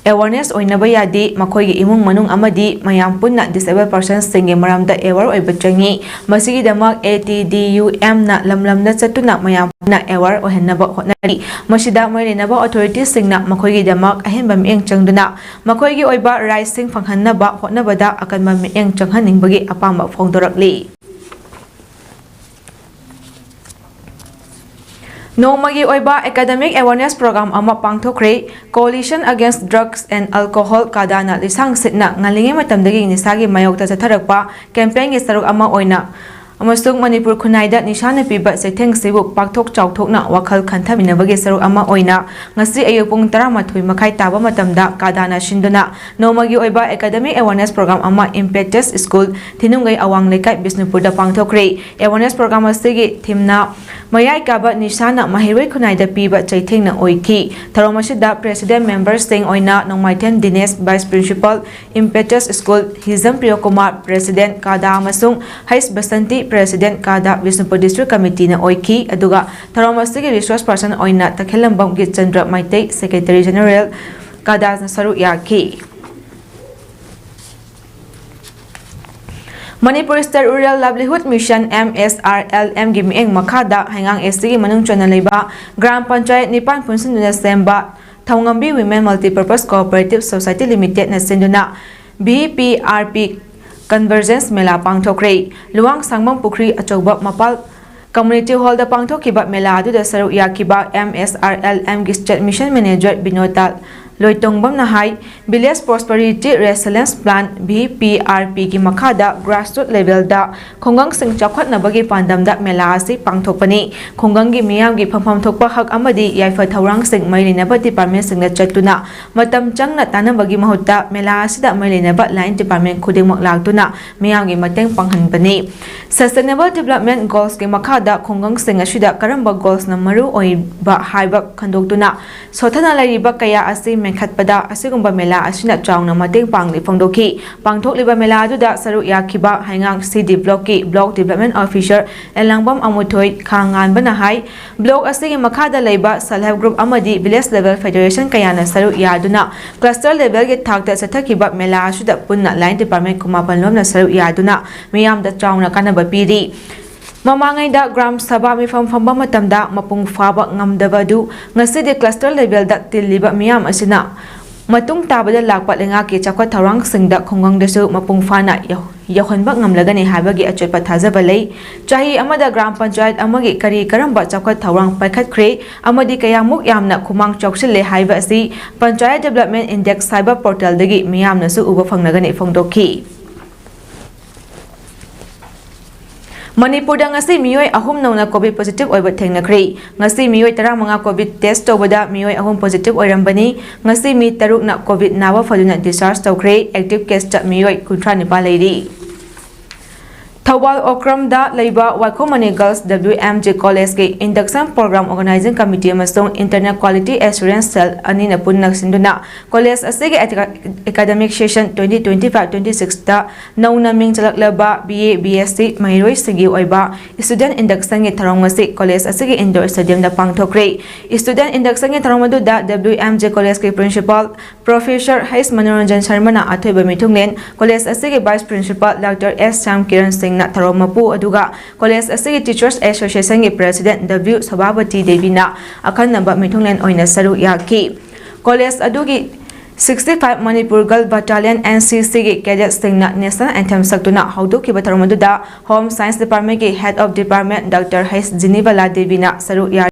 awareness ꯑꯣꯏꯅꯕ ꯌꯥꯗꯦ, ꯃꯈꯣꯏꯒꯤ ꯏꯃꯨꯡ ꯃꯅꯨꯡ ꯑꯃꯗꯤ ꯃꯌꯥꯝ ꯄꯨꯟꯅ disabled personꯁꯤꯡꯒꯤ ꯃꯔꯝꯗ aware ꯑꯣꯏꯕ ꯆꯪꯏ꯫ ꯃꯁꯤꯒꯤꯗꯃꯛ A T D U Mꯅ ꯂꯝ ꯂꯝꯗ ꯆꯠꯇꯨꯅ ꯃꯌꯥꯝ ꯄꯨꯟꯅ aware ꯑꯣꯏꯍꯟꯅꯕ ꯍꯣꯠꯅꯔꯤ꯫ ꯃꯁꯤꯗ ꯃꯔꯤ ꯂꯩꯅꯕ authorityꯁꯤꯡꯅ ꯃꯈꯣꯏꯒꯤꯗꯃꯛ ꯑꯍꯦꯟꯕ ꯃꯤꯠꯌꯦꯡ ꯆꯪꯗꯨꯅ ꯃꯈꯣꯏꯒꯤ ꯑꯣꯏꯕ rightꯁꯤꯡ ꯐꯪꯍꯟꯅꯕ ꯍꯣꯠꯅꯕꯗ ꯑꯀꯟꯕ ꯃꯤꯠꯌꯦꯡ ꯆꯪꯍꯟꯅꯤꯡꯕꯒꯤ ꯑꯄꯥꯝꯕ ꯐꯣꯡꯗꯣꯔꯛꯂꯤ꯫ ꯅꯣꯡꯃꯒꯤ ꯑꯣꯏꯕ academic awareness program ꯑꯃ ꯄꯥꯡꯊꯣꯛꯈ꯭ꯔꯦ꯫ Coalition Against Drugs and Alcohol, ꯀꯥꯗꯥꯅ ꯂꯤꯁꯥꯡ ꯁꯤꯠꯅ ꯉꯜꯂꯤꯉꯩ ꯃꯇꯝꯗꯒꯤ ꯅꯤꯁꯥꯒꯤ ꯃꯥꯌꯣꯛꯇ ꯆꯠꯊꯔꯛꯄ campaign ꯒꯤ ꯁꯔꯨꯛ ꯑꯃ ꯑꯣꯏꯅ ꯑꯃꯁꯨꯡ ꯃꯅꯤꯄꯨꯔ ꯈꯨꯟꯅꯥꯏꯗ ꯅꯤꯁꯥꯅ ꯄꯤꯕ ꯆꯩꯊꯦꯡꯁꯤꯕꯨ ꯄꯥꯛꯊꯣꯛ ꯆꯥꯎꯊꯣꯛꯅ ꯋꯥꯈꯜ ꯈꯟꯊꯃꯤꯟꯅꯕꯒꯤ ꯁꯔꯨꯛ ꯑꯃ ꯑꯣꯏꯅ ꯉꯁꯤ ꯑꯌꯨꯛ ꯄꯨꯡ ꯇꯔꯥꯃꯥꯊꯣꯏ ꯃꯈꯥꯏ ꯇꯥꯕ ꯃꯇꯝꯗ ꯀꯥꯗꯥꯅ ꯁꯤꯟꯗꯨꯅ ꯅꯣꯡꯃꯒꯤ ꯑꯣꯏꯕ academic awareness program ꯑꯃ Impetus School, ꯊꯤꯅꯨꯡꯒꯩ ꯑꯋꯥꯡ ꯂꯩꯀꯥꯏ, ꯕꯤꯁꯅꯨꯄꯨꯔꯗ ꯄꯥꯡꯊꯣꯛꯈ꯭ꯔꯦ꯫ Awareness program ꯑꯁꯤꯒꯤ theme ꯅ ꯃꯌꯥꯏ ꯀꯥꯕ ꯅꯤꯁꯥꯅ ꯃꯍꯩꯔꯣꯏ ꯈꯨꯟꯅꯥꯏꯗ ꯄꯤꯕ ꯆꯩꯊꯦꯡꯅ ꯑꯣꯏꯈꯤ꯫ ꯊꯧꯔꯝ ꯑꯁꯤꯗ president member ꯁꯤꯡ ꯑꯣꯏꯅ ꯅꯣꯡꯃꯥꯏꯊꯦꯝ ꯗꯤꯅꯦꯁ, vice principal, Impetus School, ꯍꯤꯖꯝ ꯄ꯭ꯔꯤꯌꯣꯀꯨꯃꯥꯔ, president, ꯀꯥꯗꯥ, ꯑꯃꯁꯨꯡ ꯍꯩꯁ Basanti, president, ꯀꯥꯗꯥ, Bishnupur district committee ꯅ ꯑꯣꯏꯈꯤ꯫ ꯑꯗꯨꯒ ꯊꯧꯔꯝ ꯑꯁꯤꯒꯤ resource person ꯑꯣꯏꯅ ꯇꯈꯦꯜꯂꯝꯕꯝ ꯒꯤꯠꯆꯟꯗ꯭ꯔ ꯃꯩꯇꯩ, secretary general, ꯀꯥꯗꯥꯅ ꯁꯔꯨꯛ ꯌꯥꯈꯤ꯫ Manipur State Rural Livelihood Mission, M S R L M ꯒꯤ ꯃꯤꯠꯌꯦꯡ ꯃꯈꯥꯗ ꯍꯩꯉꯥꯡ S T ꯒꯤ ꯃꯅꯨꯡ ꯆꯟꯅ ꯂꯩꯕ ꯒ꯭ꯔꯥꯝ ꯄꯟꯆꯥꯌꯠ ꯅꯤꯄꯥꯟ ꯄꯨꯟꯁꯤꯟꯗꯨꯅ ꯁꯦꯝꯕ ꯊꯧꯉꯝꯕꯤ Women Multipurpose Cooperative Society Limited ꯅ ꯁꯤꯟꯗꯨꯅ V P R P Convergence ꯃꯦꯂꯥ ꯄꯥꯡꯊꯣꯛꯈ꯭ꯔꯦ꯫ ꯂꯨꯋꯥꯡ ꯁꯥꯡꯕꯝ ꯄꯨꯈ꯭ꯔꯤ ꯑꯆꯧꯕ ꯃꯄꯥꯜ community hall ꯗ ꯄꯥꯡꯊꯣꯛꯈꯤꯕ ꯃꯦꯂꯥ ꯑꯗꯨꯗ ꯁꯔꯨꯛ ꯌꯥꯈꯤꯕ M S R L M ꯒꯤ state mission manager ꯕꯤꯅꯣꯇꯥ ꯂꯣꯏꯇꯣꯡꯕꯝꯅ ꯍꯥꯏ, Village Prosperity Resilience Plan, V P R P ꯒꯤ ꯃꯈꯥꯗ grassroots level ꯗ ꯈꯨꯡꯒꯪꯁꯤꯡ ꯆꯥꯎꯈꯠꯅꯕꯒꯤ ꯄꯥꯟꯗꯝꯗ ꯃꯦꯂꯥ ꯑꯁꯤ ꯄꯥꯡꯊꯣꯛꯄꯅꯤ꯫ ꯈꯨꯡꯒꯪꯒꯤ ꯃꯤꯌꯥꯝꯒꯤ ꯐꯪꯐꯝ ꯊꯣꯛꯄ ꯍꯛ ꯑꯃꯗꯤ ꯌꯥꯏꯐ ꯊꯧꯔꯥꯡꯁꯤꯡ ꯃꯔꯤ ꯂꯩꯅꯕ department ꯁꯤꯡꯗ ꯆꯠꯇꯨꯅ ꯃꯇꯝ ꯆꯪꯅ ꯇꯥꯟꯅꯕꯒꯤ ꯃꯍꯨꯠꯇ ꯃꯦꯂꯥ ꯑꯁꯤꯗ ꯃꯔꯤ ꯂꯩꯅꯕ line department ꯈꯨꯗꯤꯡꯃꯛ ꯂꯥꯛꯇꯨꯅ ꯃꯤꯌꯥꯝꯒꯤ ꯃꯇꯦꯡ ꯄꯥꯡꯍꯟꯕꯅꯤ꯫ Sustainable Development Goals ꯀꯤ ꯃꯈꯥꯗ ꯈꯨꯡꯒꯪꯁꯤꯡ ꯑꯁꯤꯗ ꯀꯔꯝꯕ goals ꯅ ꯃꯔꯨ ꯑꯣꯏꯕ ꯍꯥꯏꯕ ꯈꯟꯗꯣꯛꯇꯨꯅ ꯁꯣꯊꯅ ꯂꯩꯔꯤꯕ ꯀꯌꯥ ꯑꯁꯤ ꯃꯦꯟꯈꯠꯄꯗ ꯑꯁꯤꯒꯨꯝꯕ ꯃꯦꯂꯥ ꯑꯁꯤꯅ ꯆꯥꯎꯅ ꯃꯇꯦꯡ ꯄꯥꯡꯂꯤ ꯐꯣꯡꯗꯣꯛꯈꯤ꯫ ꯄꯥꯡꯊꯣꯛꯂꯤꯕ ꯃꯦꯂꯥ ꯑꯗꯨꯗ ꯁꯔꯨꯛ ꯌꯥꯈꯤꯕ ꯍꯩꯉꯥꯡ C D block ꯀꯤ block development officer ꯑꯦꯂꯥꯡꯕꯝ ꯑꯃꯨꯊꯣꯏ ꯈꯥꯉꯥꯟꯕꯅ ꯍꯥꯏ, block ꯑꯁꯤꯒꯤ ꯃꯈꯥꯗ ꯂꯩꯕ self help group ꯑꯃꯗꯤ village level federation ꯀꯌꯥꯅ ꯁꯔꯨꯛ ꯌꯥꯗꯨꯅ cluster level ꯒꯤ ꯊꯥꯛꯇ ꯆꯠꯊꯈꯤꯕ ꯃꯦꯂꯥ ꯑꯁꯤꯗ ꯄꯨꯟꯅ line department ꯀꯨꯟꯃꯥꯄꯟ ꯂꯣꯝꯅ ꯁꯔꯨꯛ ꯌꯥꯗꯨꯅ ꯃꯤꯌꯥꯝꯗ ꯆꯥꯎꯅ ꯀꯥꯟꯅꯕ ꯄꯤꯔꯤ꯫ ꯃꯃꯥꯡꯉꯩꯗ ꯒ꯭ꯔꯥꯝ ꯁꯚꯥ ꯃꯤꯐꯝ ꯐꯝꯕ ꯃꯇꯝꯗ ꯃꯄꯨꯡ ꯐꯥꯕ ꯉꯝꯗꯕ ꯑꯗꯨ ꯉꯁꯤꯗꯤ cluster level ꯗ ꯇꯤꯜꯂꯤꯕ ꯃꯤꯌꯥꯝ ꯑꯁꯤꯅ ꯃꯇꯨꯡ ꯇꯥꯕꯗ ꯂꯥꯛꯄ ꯂꯩꯉꯥꯛꯀꯤ ꯆꯥꯎꯈꯠ ꯊꯧꯔꯥꯡꯁꯤꯡꯗ ꯈꯨꯡꯒꯪꯗꯁꯨ ꯃꯄꯨꯡ ꯐꯥꯅ ꯌꯧ-, ꯌꯧꯍꯟꯕ ꯉꯝꯂꯒꯅꯤ ꯍꯥꯏꯕꯒꯤ ꯑꯆꯦꯠꯄ ꯊꯥꯖꯕ ꯂꯩ꯫ ꯆꯍꯤ ꯑꯃꯗ ꯒ꯭ꯔꯥꯝ ꯄꯟꯆꯥꯌꯠ ꯑꯃꯒꯤ ꯀꯔꯤ ꯀꯔꯝꯕ ꯆꯥꯎꯈꯠ ꯊꯧꯔꯥꯡ ꯄꯥꯏꯈꯠꯈ꯭ꯔꯦ ꯑꯃꯗꯤ ꯀꯌꯥꯃꯨꯛ ꯌꯥꯝꯅ ꯈꯨꯃꯥꯡ ꯆꯥꯎꯁꯤꯜꯂꯦ ꯍꯥꯏꯕ ꯑꯁꯤ Panchayat Development Index ꯍꯥꯏꯕ ꯄꯣꯔꯇꯦꯜꯗꯒꯤ ꯃꯤꯌꯥꯝꯅꯁꯨ ꯎꯕ ꯐꯪꯂꯒꯅꯤ ꯐꯣꯡꯗꯣꯛꯈꯤ꯫ ꯃꯅꯤꯄꯨꯔꯗ ꯉꯁꯤ ꯃꯤꯑꯣꯏ ꯑꯍꯨꯝ ꯅꯧꯅ ꯀꯣꯚꯤꯗ ꯄꯣꯖꯤꯇꯤꯚ ꯑꯣꯏꯕ ꯊꯦꯡꯅꯈ꯭ꯔꯦ꯫ ꯉꯁꯤ ꯃꯤꯑꯣꯏ ꯇꯔꯥꯃꯉꯥ ꯀꯣꯚꯤꯗ ꯇꯦꯁ ꯇꯧꯕꯗ ꯃꯤꯑꯣꯏ ꯑꯍꯨꯝ ꯄꯣꯖꯤꯇꯤꯚ ꯑꯣꯏꯔꯝꯕꯅꯤ꯫ ꯉꯁꯤ ꯃꯤ ꯇꯔꯨꯛꯅ ꯀꯣꯚꯤꯗ ꯅꯥꯕ ꯐꯗꯨꯅ ꯗꯤꯁꯆꯥꯔꯖ ꯇꯧꯈ꯭ꯔꯦ꯫ ꯑꯦꯛꯇꯤꯚ ꯀꯦꯁꯇ ꯃꯤꯑꯣꯏ ꯀꯨꯟꯊ꯭ꯔꯥ ꯅꯤꯄꯥꯜ ꯂꯩꯔꯤ꯫ ꯊꯧꯕꯥꯜ ꯑꯣꯀ꯭ꯔꯝꯗ ꯂꯩꯕ Waikhom Mani girls W M G ꯀꯣꯂꯦꯖꯀꯤ ꯏꯟꯗꯛꯁꯟ ꯄ꯭ꯔꯣꯒ꯭ꯔꯥꯝ ꯑꯣꯔꯒꯅꯥꯏꯖꯤꯡ ꯀꯃꯤꯇꯤ ꯑꯃꯁꯨꯡ Internal Quality Assurance Cell ꯑꯅꯤꯅ ꯄꯨꯟꯅ ꯁꯤꯟꯗꯨꯅ ꯀꯣꯂꯦꯖ ꯑꯁꯤꯒꯤ academic session twenty twenty five twenty six ꯇ ꯅꯧꯅ ꯃꯤꯡ ꯆꯜꯂꯛꯂꯕ B A, B S C ꯃꯍꯩꯔꯣꯏꯁꯤꯡꯒꯤ ꯑꯣꯏꯕ ꯁ꯭ꯇꯨꯗꯦꯟꯠ ꯏꯟꯗꯛꯁꯟꯒꯤ ꯊꯧꯔꯝ ꯉꯁꯤ ꯀꯣꯂꯦꯖ ꯑꯁꯤꯒꯤ ꯏꯟꯗꯣꯔ ꯁ꯭ꯇꯦꯗꯤꯌꯝꯗ ꯄꯥꯡꯊꯣꯛꯈ꯭ꯔꯦ꯫ ꯁ꯭ꯇꯨꯗꯦꯟꯠ ꯏꯟꯗꯛꯁꯟꯒꯤ ꯊꯧꯔꯝ ꯑꯗꯨꯗ W M G ꯀꯣꯂꯦꯖꯀꯤ ꯄ꯭ꯔꯤꯟꯁꯤꯄꯥꯜ ꯄ꯭ꯔꯣꯐꯦꯁꯔ ꯍꯩꯁ ꯃꯅꯣꯔꯟꯖꯟ ꯁꯔꯃꯅ ꯑꯊꯣꯏꯕ ꯃꯤꯊꯨꯡꯂꯦꯟ, ꯀꯣꯂꯦꯖ ꯑꯁꯤꯒꯤ ꯚꯥꯏꯁ ꯄ꯭ꯔꯤꯟꯁꯤꯄꯥꯜ ꯗꯥꯛꯇꯔ ꯑꯦꯁ ꯁ꯭ꯌꯥꯝ ꯀꯤꯔꯟ ꯁꯤꯡꯅ ꯊꯧꯔꯝ ꯃꯄꯨ, ꯑꯗꯨꯒ ꯀꯣꯂꯦꯖ ꯑꯁꯤꯒꯤ ꯇꯤꯆꯔꯁ ꯑꯦꯁꯣꯁꯤꯌꯦꯁꯟꯒꯤ ꯄ꯭ꯔꯦꯁꯤꯗꯦꯟꯠ W ꯁꯣꯚꯥꯕꯇꯤ ꯗꯦꯕꯤꯅ ꯑꯈꯟꯅꯕ ꯃꯤꯊꯨꯡꯂꯦꯟ ꯑꯣꯏꯅ ꯁꯔꯨꯛ ꯌꯥꯈꯤ꯫ ꯀꯣꯂꯦꯖ ꯑꯗꯨꯒꯤ sixty five Manipur Girl Battalion N C C ꯒꯤ ꯀꯦꯗꯦꯠꯁꯤꯡꯅ ꯅꯦꯁꯅꯦꯜ ꯑꯦꯟꯊꯦꯝ ꯁꯛꯇꯨꯅ ꯍꯧꯗꯣꯛꯈꯤꯕ ꯊꯧꯔꯝ ꯑꯗꯨꯗ Home Science Department ꯀꯤ Head of Department ꯗꯥꯛꯇꯔ ꯍꯩꯁ ꯖꯤꯅꯤꯕꯂꯥ ꯗꯦꯕꯤꯅ ꯁꯔꯨꯛ ꯌꯥꯔꯤꯕ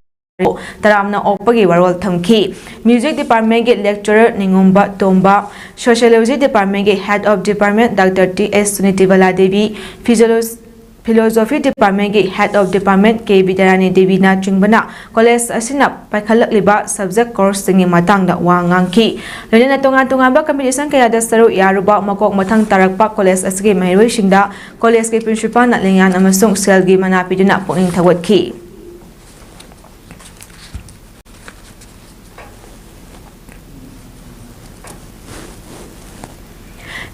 ꯇꯔꯥꯝꯅ ꯑꯣꯛꯄꯒꯤ ꯋꯥꯔꯣꯜ ꯊꯝꯈꯤ꯫ ꯃ꯭ꯌꯨꯖꯤꯛ ꯗꯤꯄꯥꯔꯠꯃꯦꯟꯒꯤ ꯂꯦꯛꯆꯔꯔ ꯅꯤꯉꯣꯝꯕ ꯇꯣꯝꯕ, ꯁꯣꯁꯤꯌꯣꯂꯣꯖꯤ ꯗꯤꯄꯥꯔꯠꯃꯦꯟꯒꯤ Head of Department doctor T S Sunitibala Devi, ꯐꯤꯖꯣꯂꯣ-, ꯐꯤꯂꯣꯖꯣꯐꯤ ꯗꯤꯄꯥꯔꯠꯃꯦꯟꯒꯤ Head of Department K Bidyarani ꯗꯦꯕꯤꯅ ꯆꯤꯡꯕꯅ ꯀꯣꯂꯦꯖ ꯑꯁꯤꯅ ꯄꯥꯏꯈꯠꯂꯛꯂꯤꯕ ꯁꯕꯖꯦꯛ ꯀꯣꯔꯁꯁꯤꯡꯒꯤ ꯃꯇꯥꯡꯗ ꯋꯥ ꯉꯥꯡꯈꯤ꯫ ꯂꯣꯏꯅꯅ ꯇꯣꯉꯥꯟ ꯇꯣꯉꯥꯟꯕ ꯀꯝꯄꯤꯇꯤꯁꯟ ꯀꯌꯥꯗ ꯁꯔꯨꯛ ꯌꯥꯔꯨꯕ ꯃꯀꯣꯛ ꯃꯊꯪ ꯇꯥꯔꯛꯄ ꯀꯣꯂꯦꯖ ꯑꯁꯤꯒꯤ ꯃꯍꯩꯔꯣꯏꯁꯤꯡꯗ ꯀꯣꯂꯦꯖꯀꯤ ꯄ꯭ꯔꯤꯟꯁꯤꯄꯥꯜꯅ ꯂꯤꯡꯌꯥꯟ ꯑꯃꯁꯨꯡ ꯁꯦꯜꯒꯤ ꯃꯅꯥ ꯄꯤꯗꯨꯅ ꯄꯨꯛꯅꯤꯡ ꯊꯧꯒꯠꯈꯤ꯫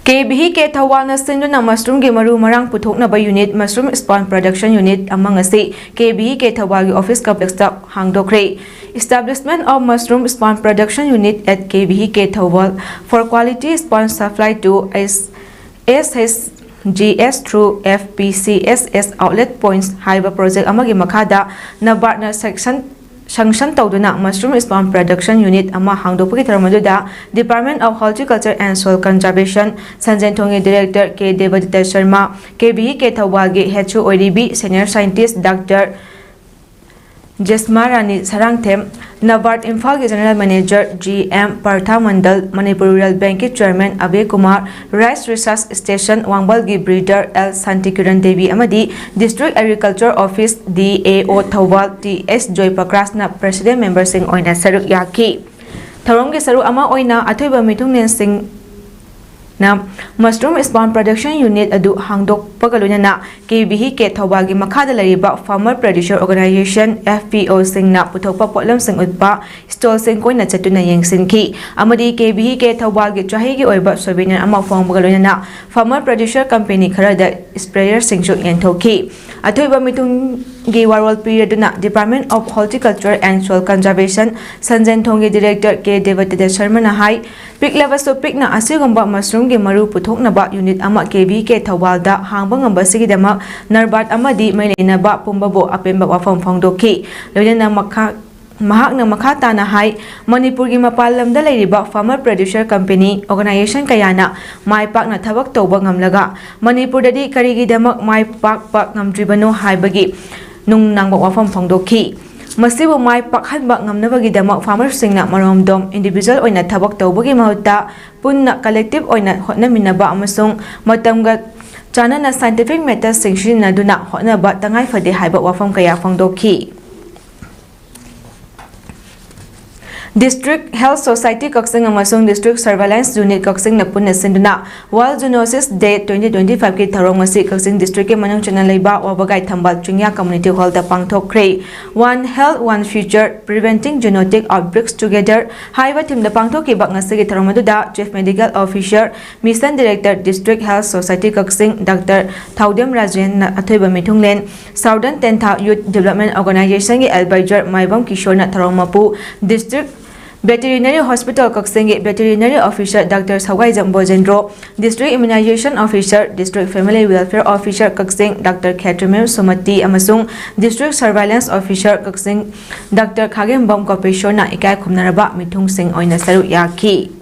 ꯀꯦ ꯚꯤ ꯀꯦ ꯊꯧꯕꯥꯜꯅ ꯁꯤꯟꯗꯨꯅ ꯃꯁꯔꯨꯝꯒꯤ ꯃꯔꯨ ꯃꯔꯥꯡ ꯄꯨꯊꯣꯛꯅꯕ ꯌꯨꯅꯤꯠ, ꯃꯁꯔꯨꯝ ꯁ꯭ꯄꯥꯎꯟ ꯄ꯭ꯔꯗꯛꯁꯟ ꯌꯨꯅꯤꯠ ꯑꯃ ꯉꯁꯤ ꯀꯦ ꯚꯤ ꯀꯦ ꯊꯧꯕꯥꯜꯒꯤ ꯑꯣꯐꯤꯁ ꯀꯝꯄ꯭ꯂꯦꯛꯁꯇ ꯍꯥꯡꯗꯣꯛꯈ꯭ꯔꯦ꯫ Establishment of Mushroom Sponge Production Unit at K V K Thoubal for quality sponge supply to S H G S through F P C S S outlet points ꯍꯥꯏꯕ project ꯑꯃꯒꯤ ꯃꯈꯥꯗ ꯅꯕꯥꯔꯗꯅ section sanction ꯇꯧꯗꯨꯅ mushroom spawn production unit ꯑꯃ ꯍꯥꯡꯗꯣꯛꯄꯒꯤ ꯊꯧꯔꯝ ꯑꯗꯨꯗ Department of Horticulture and Soil Conservation ꯁꯟꯖꯦꯟꯊꯣꯡꯒꯤ Director K Debdatta Sharma, K V E K ꯊꯧꯕꯥꯜꯒꯤ ꯍꯦꯠꯁꯨ ꯑꯣꯏꯔꯤꯕꯤ Senior Scientist Doctor Jesma Rani Sarangthem, NABARD ꯏꯝꯐꯥꯜꯒꯤ General Manager G M Partha Mandal, Manipur rural ꯕꯦꯡꯛꯀꯤ Chairman Abe Kumar, Rice Research Station ꯋꯥꯡꯕꯜꯒꯤ Breeder ꯑꯦꯜ ꯁꯥꯟꯇꯤꯀꯤꯔꯟ ꯗꯦꯕꯤ ꯑꯃꯗꯤ District Agriculture Office D A O Thoubal T S ꯖꯣꯏꯄ꯭ꯔꯀꯥꯁꯅ President memberꯁꯤꯡ ꯑꯣꯏꯅ ꯁꯔꯨꯛ ꯌꯥꯈꯤ꯫ ꯊꯧꯔꯝꯒꯤ ꯁꯔꯨꯛ ꯑꯃ ꯑꯣꯏꯅ ꯑꯊꯣꯏꯕ ꯃꯤꯊꯨꯡꯂꯦꯟꯁꯤꯡ ꯅ mushroom spawn production unit ꯑꯗꯨ ꯍꯥꯡꯗꯣꯛꯄꯒ ꯂꯣꯏꯅꯅ ꯀꯦ ꯚꯤ ꯏ ꯀꯦ ꯊꯧꯕꯥꯜꯒꯤ ꯃꯈꯥꯗ ꯂꯩꯔꯤꯕ Farmer Producer Organization, F P Oꯁꯤꯡꯅ ꯄꯨꯊꯣꯛꯄ ꯄꯣꯠꯂꯝꯁꯤꯡ ꯎꯠꯄ stallꯁꯤꯡ ꯀꯣꯏꯅ ꯆꯠꯇꯨꯅ ꯌꯦꯡꯁꯤꯟꯈꯤ ꯑꯃꯗꯤ ꯀꯦ ꯚꯤ ꯏ ꯀꯦ ꯊꯧꯕꯥꯜꯒꯤ ꯆꯍꯤꯒꯤ ꯑꯣꯏꯕ souvenir ꯑꯃ ꯐꯪꯕꯒ ꯂꯣꯏꯅꯅ Farmer Producer Company ꯈꯔꯗ sprayerꯁꯤꯡꯁꯨ ꯌꯦꯟꯊꯣꯛꯈꯤ꯫ ꯑꯊꯣꯏꯕ ꯃꯤꯊꯨꯡꯒꯤ ꯋꯥꯔꯣꯜ ꯄꯤꯔꯗꯨꯅ Department of Horticulture and Soil Conservation ꯁꯟꯖꯦꯟꯊꯣꯡꯒꯤ Director ꯀꯦ ꯗꯦꯕꯇꯤꯗ ꯁꯔꯃꯅ ꯍꯥꯏ, ꯄꯤꯛꯂꯕꯁꯨ ꯄꯤꯛꯅ ꯑꯁꯤꯒꯨꯝꯕ mushroomꯒꯤ ꯃꯔꯨ ꯄꯨꯊꯣꯛꯅꯕ unit ꯑꯃ ꯀꯦ ꯚꯤ ꯏ ꯀꯦ ꯊꯧꯕꯥꯜꯗ ꯍꯥꯡꯕ ꯉꯝꯕꯁꯤꯒꯤꯗꯃꯛ ꯅꯔꯕꯥꯔꯠ ꯑꯃꯗꯤ ꯃꯩ ꯂꯩꯅꯕ ꯄꯨꯝꯕꯕꯨ ꯑꯄꯦꯟꯕ ꯋꯥꯐꯝ ꯐꯣꯡꯗꯣꯛꯈꯤ꯫ ꯂꯣꯏꯅꯅ ꯃꯈꯥ, ꯃꯍꯥꯛꯅ ꯃꯈꯥ ꯇꯥꯅ ꯍꯥꯏ, ꯃꯅꯤꯄꯨꯔꯒꯤ ꯃꯄꯥꯟ ꯂꯝꯗ ꯂꯩꯔꯤꯕ Farmer Producer Company Organization ꯀꯌꯥꯅ ꯃꯥꯏ ꯄꯥꯛꯅ ꯊꯕꯛ ꯇꯧꯕ ꯉꯝꯂꯒ ꯃꯅꯤꯄꯨꯔꯗꯗꯤ ꯀꯔꯤꯒꯤꯗꯃꯛ ꯃꯥꯏ ꯄꯥꯛꯄ ꯉꯝꯗ꯭ꯔꯤꯕꯅꯣ ꯍꯥꯏꯕꯒꯤ ꯅꯨꯡꯅꯥꯡꯕ ꯋꯥꯐꯝ ꯐꯣꯡꯗꯣꯛꯈꯤ꯫ ꯃꯁꯤꯕꯨ ꯃꯥꯏ ꯄꯥꯛꯍꯟꯕ ꯉꯝꯅꯕꯒꯤꯗꯃꯛ farmerꯁꯤꯡꯅ ꯃꯔꯣꯝꯗꯣꯝ individual ꯑꯣꯏꯅ ꯊꯕꯛ ꯇꯧꯕꯒꯤ ꯃꯍꯨꯠꯇ ꯄꯨꯟꯅ collective ꯑꯣꯏꯅ ꯍꯣꯠꯅꯃꯤꯟꯅꯕ ꯑꯃꯁꯨꯡ ꯃꯇꯝꯒ ꯆꯥꯟꯅꯅ scientific methodꯁꯤꯡ ꯁꯤꯖꯤꯟꯅꯗꯨꯅ ꯍꯣꯠꯅꯕ ꯇꯉꯥꯏ ꯐꯗꯦ ꯍꯥꯏꯕ ꯋꯥꯐꯝ ꯀꯌꯥ ꯐꯣꯡꯗꯣꯛꯈꯤ꯫ District Health Society ꯀꯛꯆꯤꯡ ꯑꯃꯁꯨꯡ District Surveillance Unit ꯀꯛꯆꯤꯡꯅ ꯄꯨꯟꯅ ꯁꯤꯟꯗꯨꯅ World Zoonosis Day twenty twenty-fiveꯀꯤ ꯊꯧꯔꯝ ꯑꯁꯤ ꯀꯛꯆꯤꯡ districtꯀꯤ ꯃꯅꯨꯡ ꯆꯟꯅ ꯂꯩꯕ ꯋꯥꯕꯒꯥꯏ ꯊꯝꯕꯥꯜ ꯆꯤꯡꯌꯥ community hallꯗ ꯄꯥꯡꯊꯣꯛꯈ꯭ꯔꯦ꯫ One Health, One Future, Preventing Zoonotic Outbreaks Together ꯍꯥꯏꯕ themeꯗ ꯄꯥꯡꯊꯣꯛꯈꯤꯕ ꯉꯁꯤꯒꯤ ꯊꯧꯔꯝ ꯑꯗꯨꯗ Chief Medical Officer, Mission Director, District Health Society ꯀꯛꯆꯤꯡ, Doctor ꯊꯥꯎꯗꯦꯝ ꯔꯥꯖꯦꯟꯅ ꯑꯊꯣꯏꯕ ꯃꯤꯊꯨꯡꯂꯦꯟ, Southern Tentha Youth Development Organizationꯒꯤ advisor ꯃꯥꯏꯕꯝ ꯀꯤꯁꯣꯔꯅ ꯊꯧꯔꯝ ꯃꯄꯨ, District Veterinary Hospital ꯀꯛꯆꯤꯡꯒꯤ Veterinary Officer Doctor ꯁꯧꯒꯥꯏꯖꯝ ꯕꯣꯖꯦꯟꯗ꯭ꯔꯣ, District Immunization Officer, District Family Welfare Officer ꯀꯛꯆꯤꯡ Doctor ꯈꯦꯇ꯭ꯔꯤꯃꯌꯨꯝ ꯁꯨꯃꯇꯤ ꯑꯃꯁꯨꯡ District Surveillance Officer ꯀꯛꯆꯤꯡ Doctor ꯈꯥꯒꯦꯝꯕꯝ ꯀꯣꯄꯦꯁꯣꯔꯅ ꯏꯀꯥꯏ ꯈꯨꯝꯅꯔꯕ ꯃꯤꯊꯨꯡꯁꯤꯡ ꯑꯣꯏꯅ ꯁꯔꯨꯛ ꯌꯥꯈꯤ꯫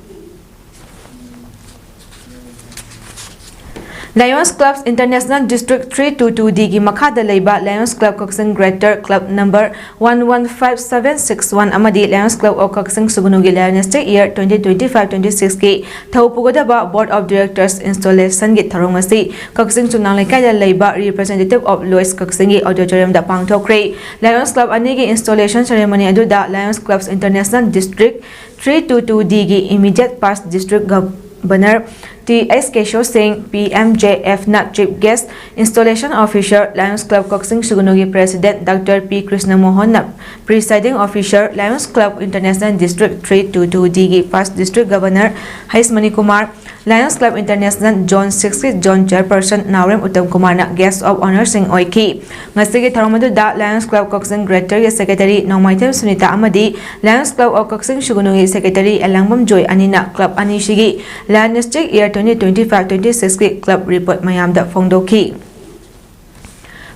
Lions Clubs International District three two two D ꯒꯤ ꯃꯈꯥꯗ ꯂꯩꯕ Lions Club ꯀꯛꯆꯤꯡ Greater Club number one one five seven six one ꯑꯃꯗꯤ Lions Club of Kakching ꯁꯨꯒꯅꯨꯒꯤ Lions Year twenty twenty-five twenty-six ꯀꯤ ꯊꯧ ꯄꯨꯒꯗꯕ Board of Directors installation ꯒꯤ ꯊꯧꯔꯝ ꯑꯁꯤ ꯀꯛꯆꯤꯡ ꯆꯨꯝꯅꯥꯡ ꯂꯩꯀꯥꯏꯗ ꯂꯩꯕ Representative of Lloyds ꯀꯛꯆꯤꯡꯒꯤ auditorium ꯗ ꯄꯥꯡꯊꯣꯛꯈ꯭ꯔꯦ꯫ Lions Club ꯑꯅꯤꯒꯤ installation ceremony ꯑꯗꯨꯗ Lions Clubs International District three two two D ꯒꯤ immediate past District Governor T S Keso Singh, P M J F ꯅ Chief Guest, Installation Officer, Lions Club Kakching ꯁꯨꯒꯅꯨꯒꯤ President Doctor P Krishna ꯃꯣꯍꯟꯅ Presiding Officer, Lions Club International District three two two D ꯒꯤ past District Governor ꯍꯩꯁ Manikumar, Lions Club International Zone six ꯀꯤ Zone Chairperson ꯅꯥꯎꯔꯦꯝ ꯎꯠꯇꯝ ꯀꯨꯃꯥꯔꯅ Guest of Honour ꯁꯤꯡ ꯑꯣꯏꯈꯤ꯫ ꯉꯁꯤꯒꯤ ꯊꯧꯔꯝ ꯑꯗꯨꯗ Lions Club ꯀꯛꯆꯤꯡ Greater ꯒꯤ Secretary ꯅꯣꯡꯃꯥꯏꯊꯦꯝ ꯁꯨꯅꯤꯇꯥ ꯑꯃꯗꯤ Lions Club of Kakching ꯁꯨꯒꯅꯨꯒꯤ Secretary ꯑꯦꯂꯥꯡꯕꯝ ꯖꯣꯏ ꯑꯅꯤꯅ club ꯑꯅꯤꯁꯤꯒꯤ Lions Year twenty twenty-five twenty-six ꯀꯤ club report ꯃꯌꯥꯝꯗ ꯐꯣꯡꯗꯣꯛꯈꯤ꯫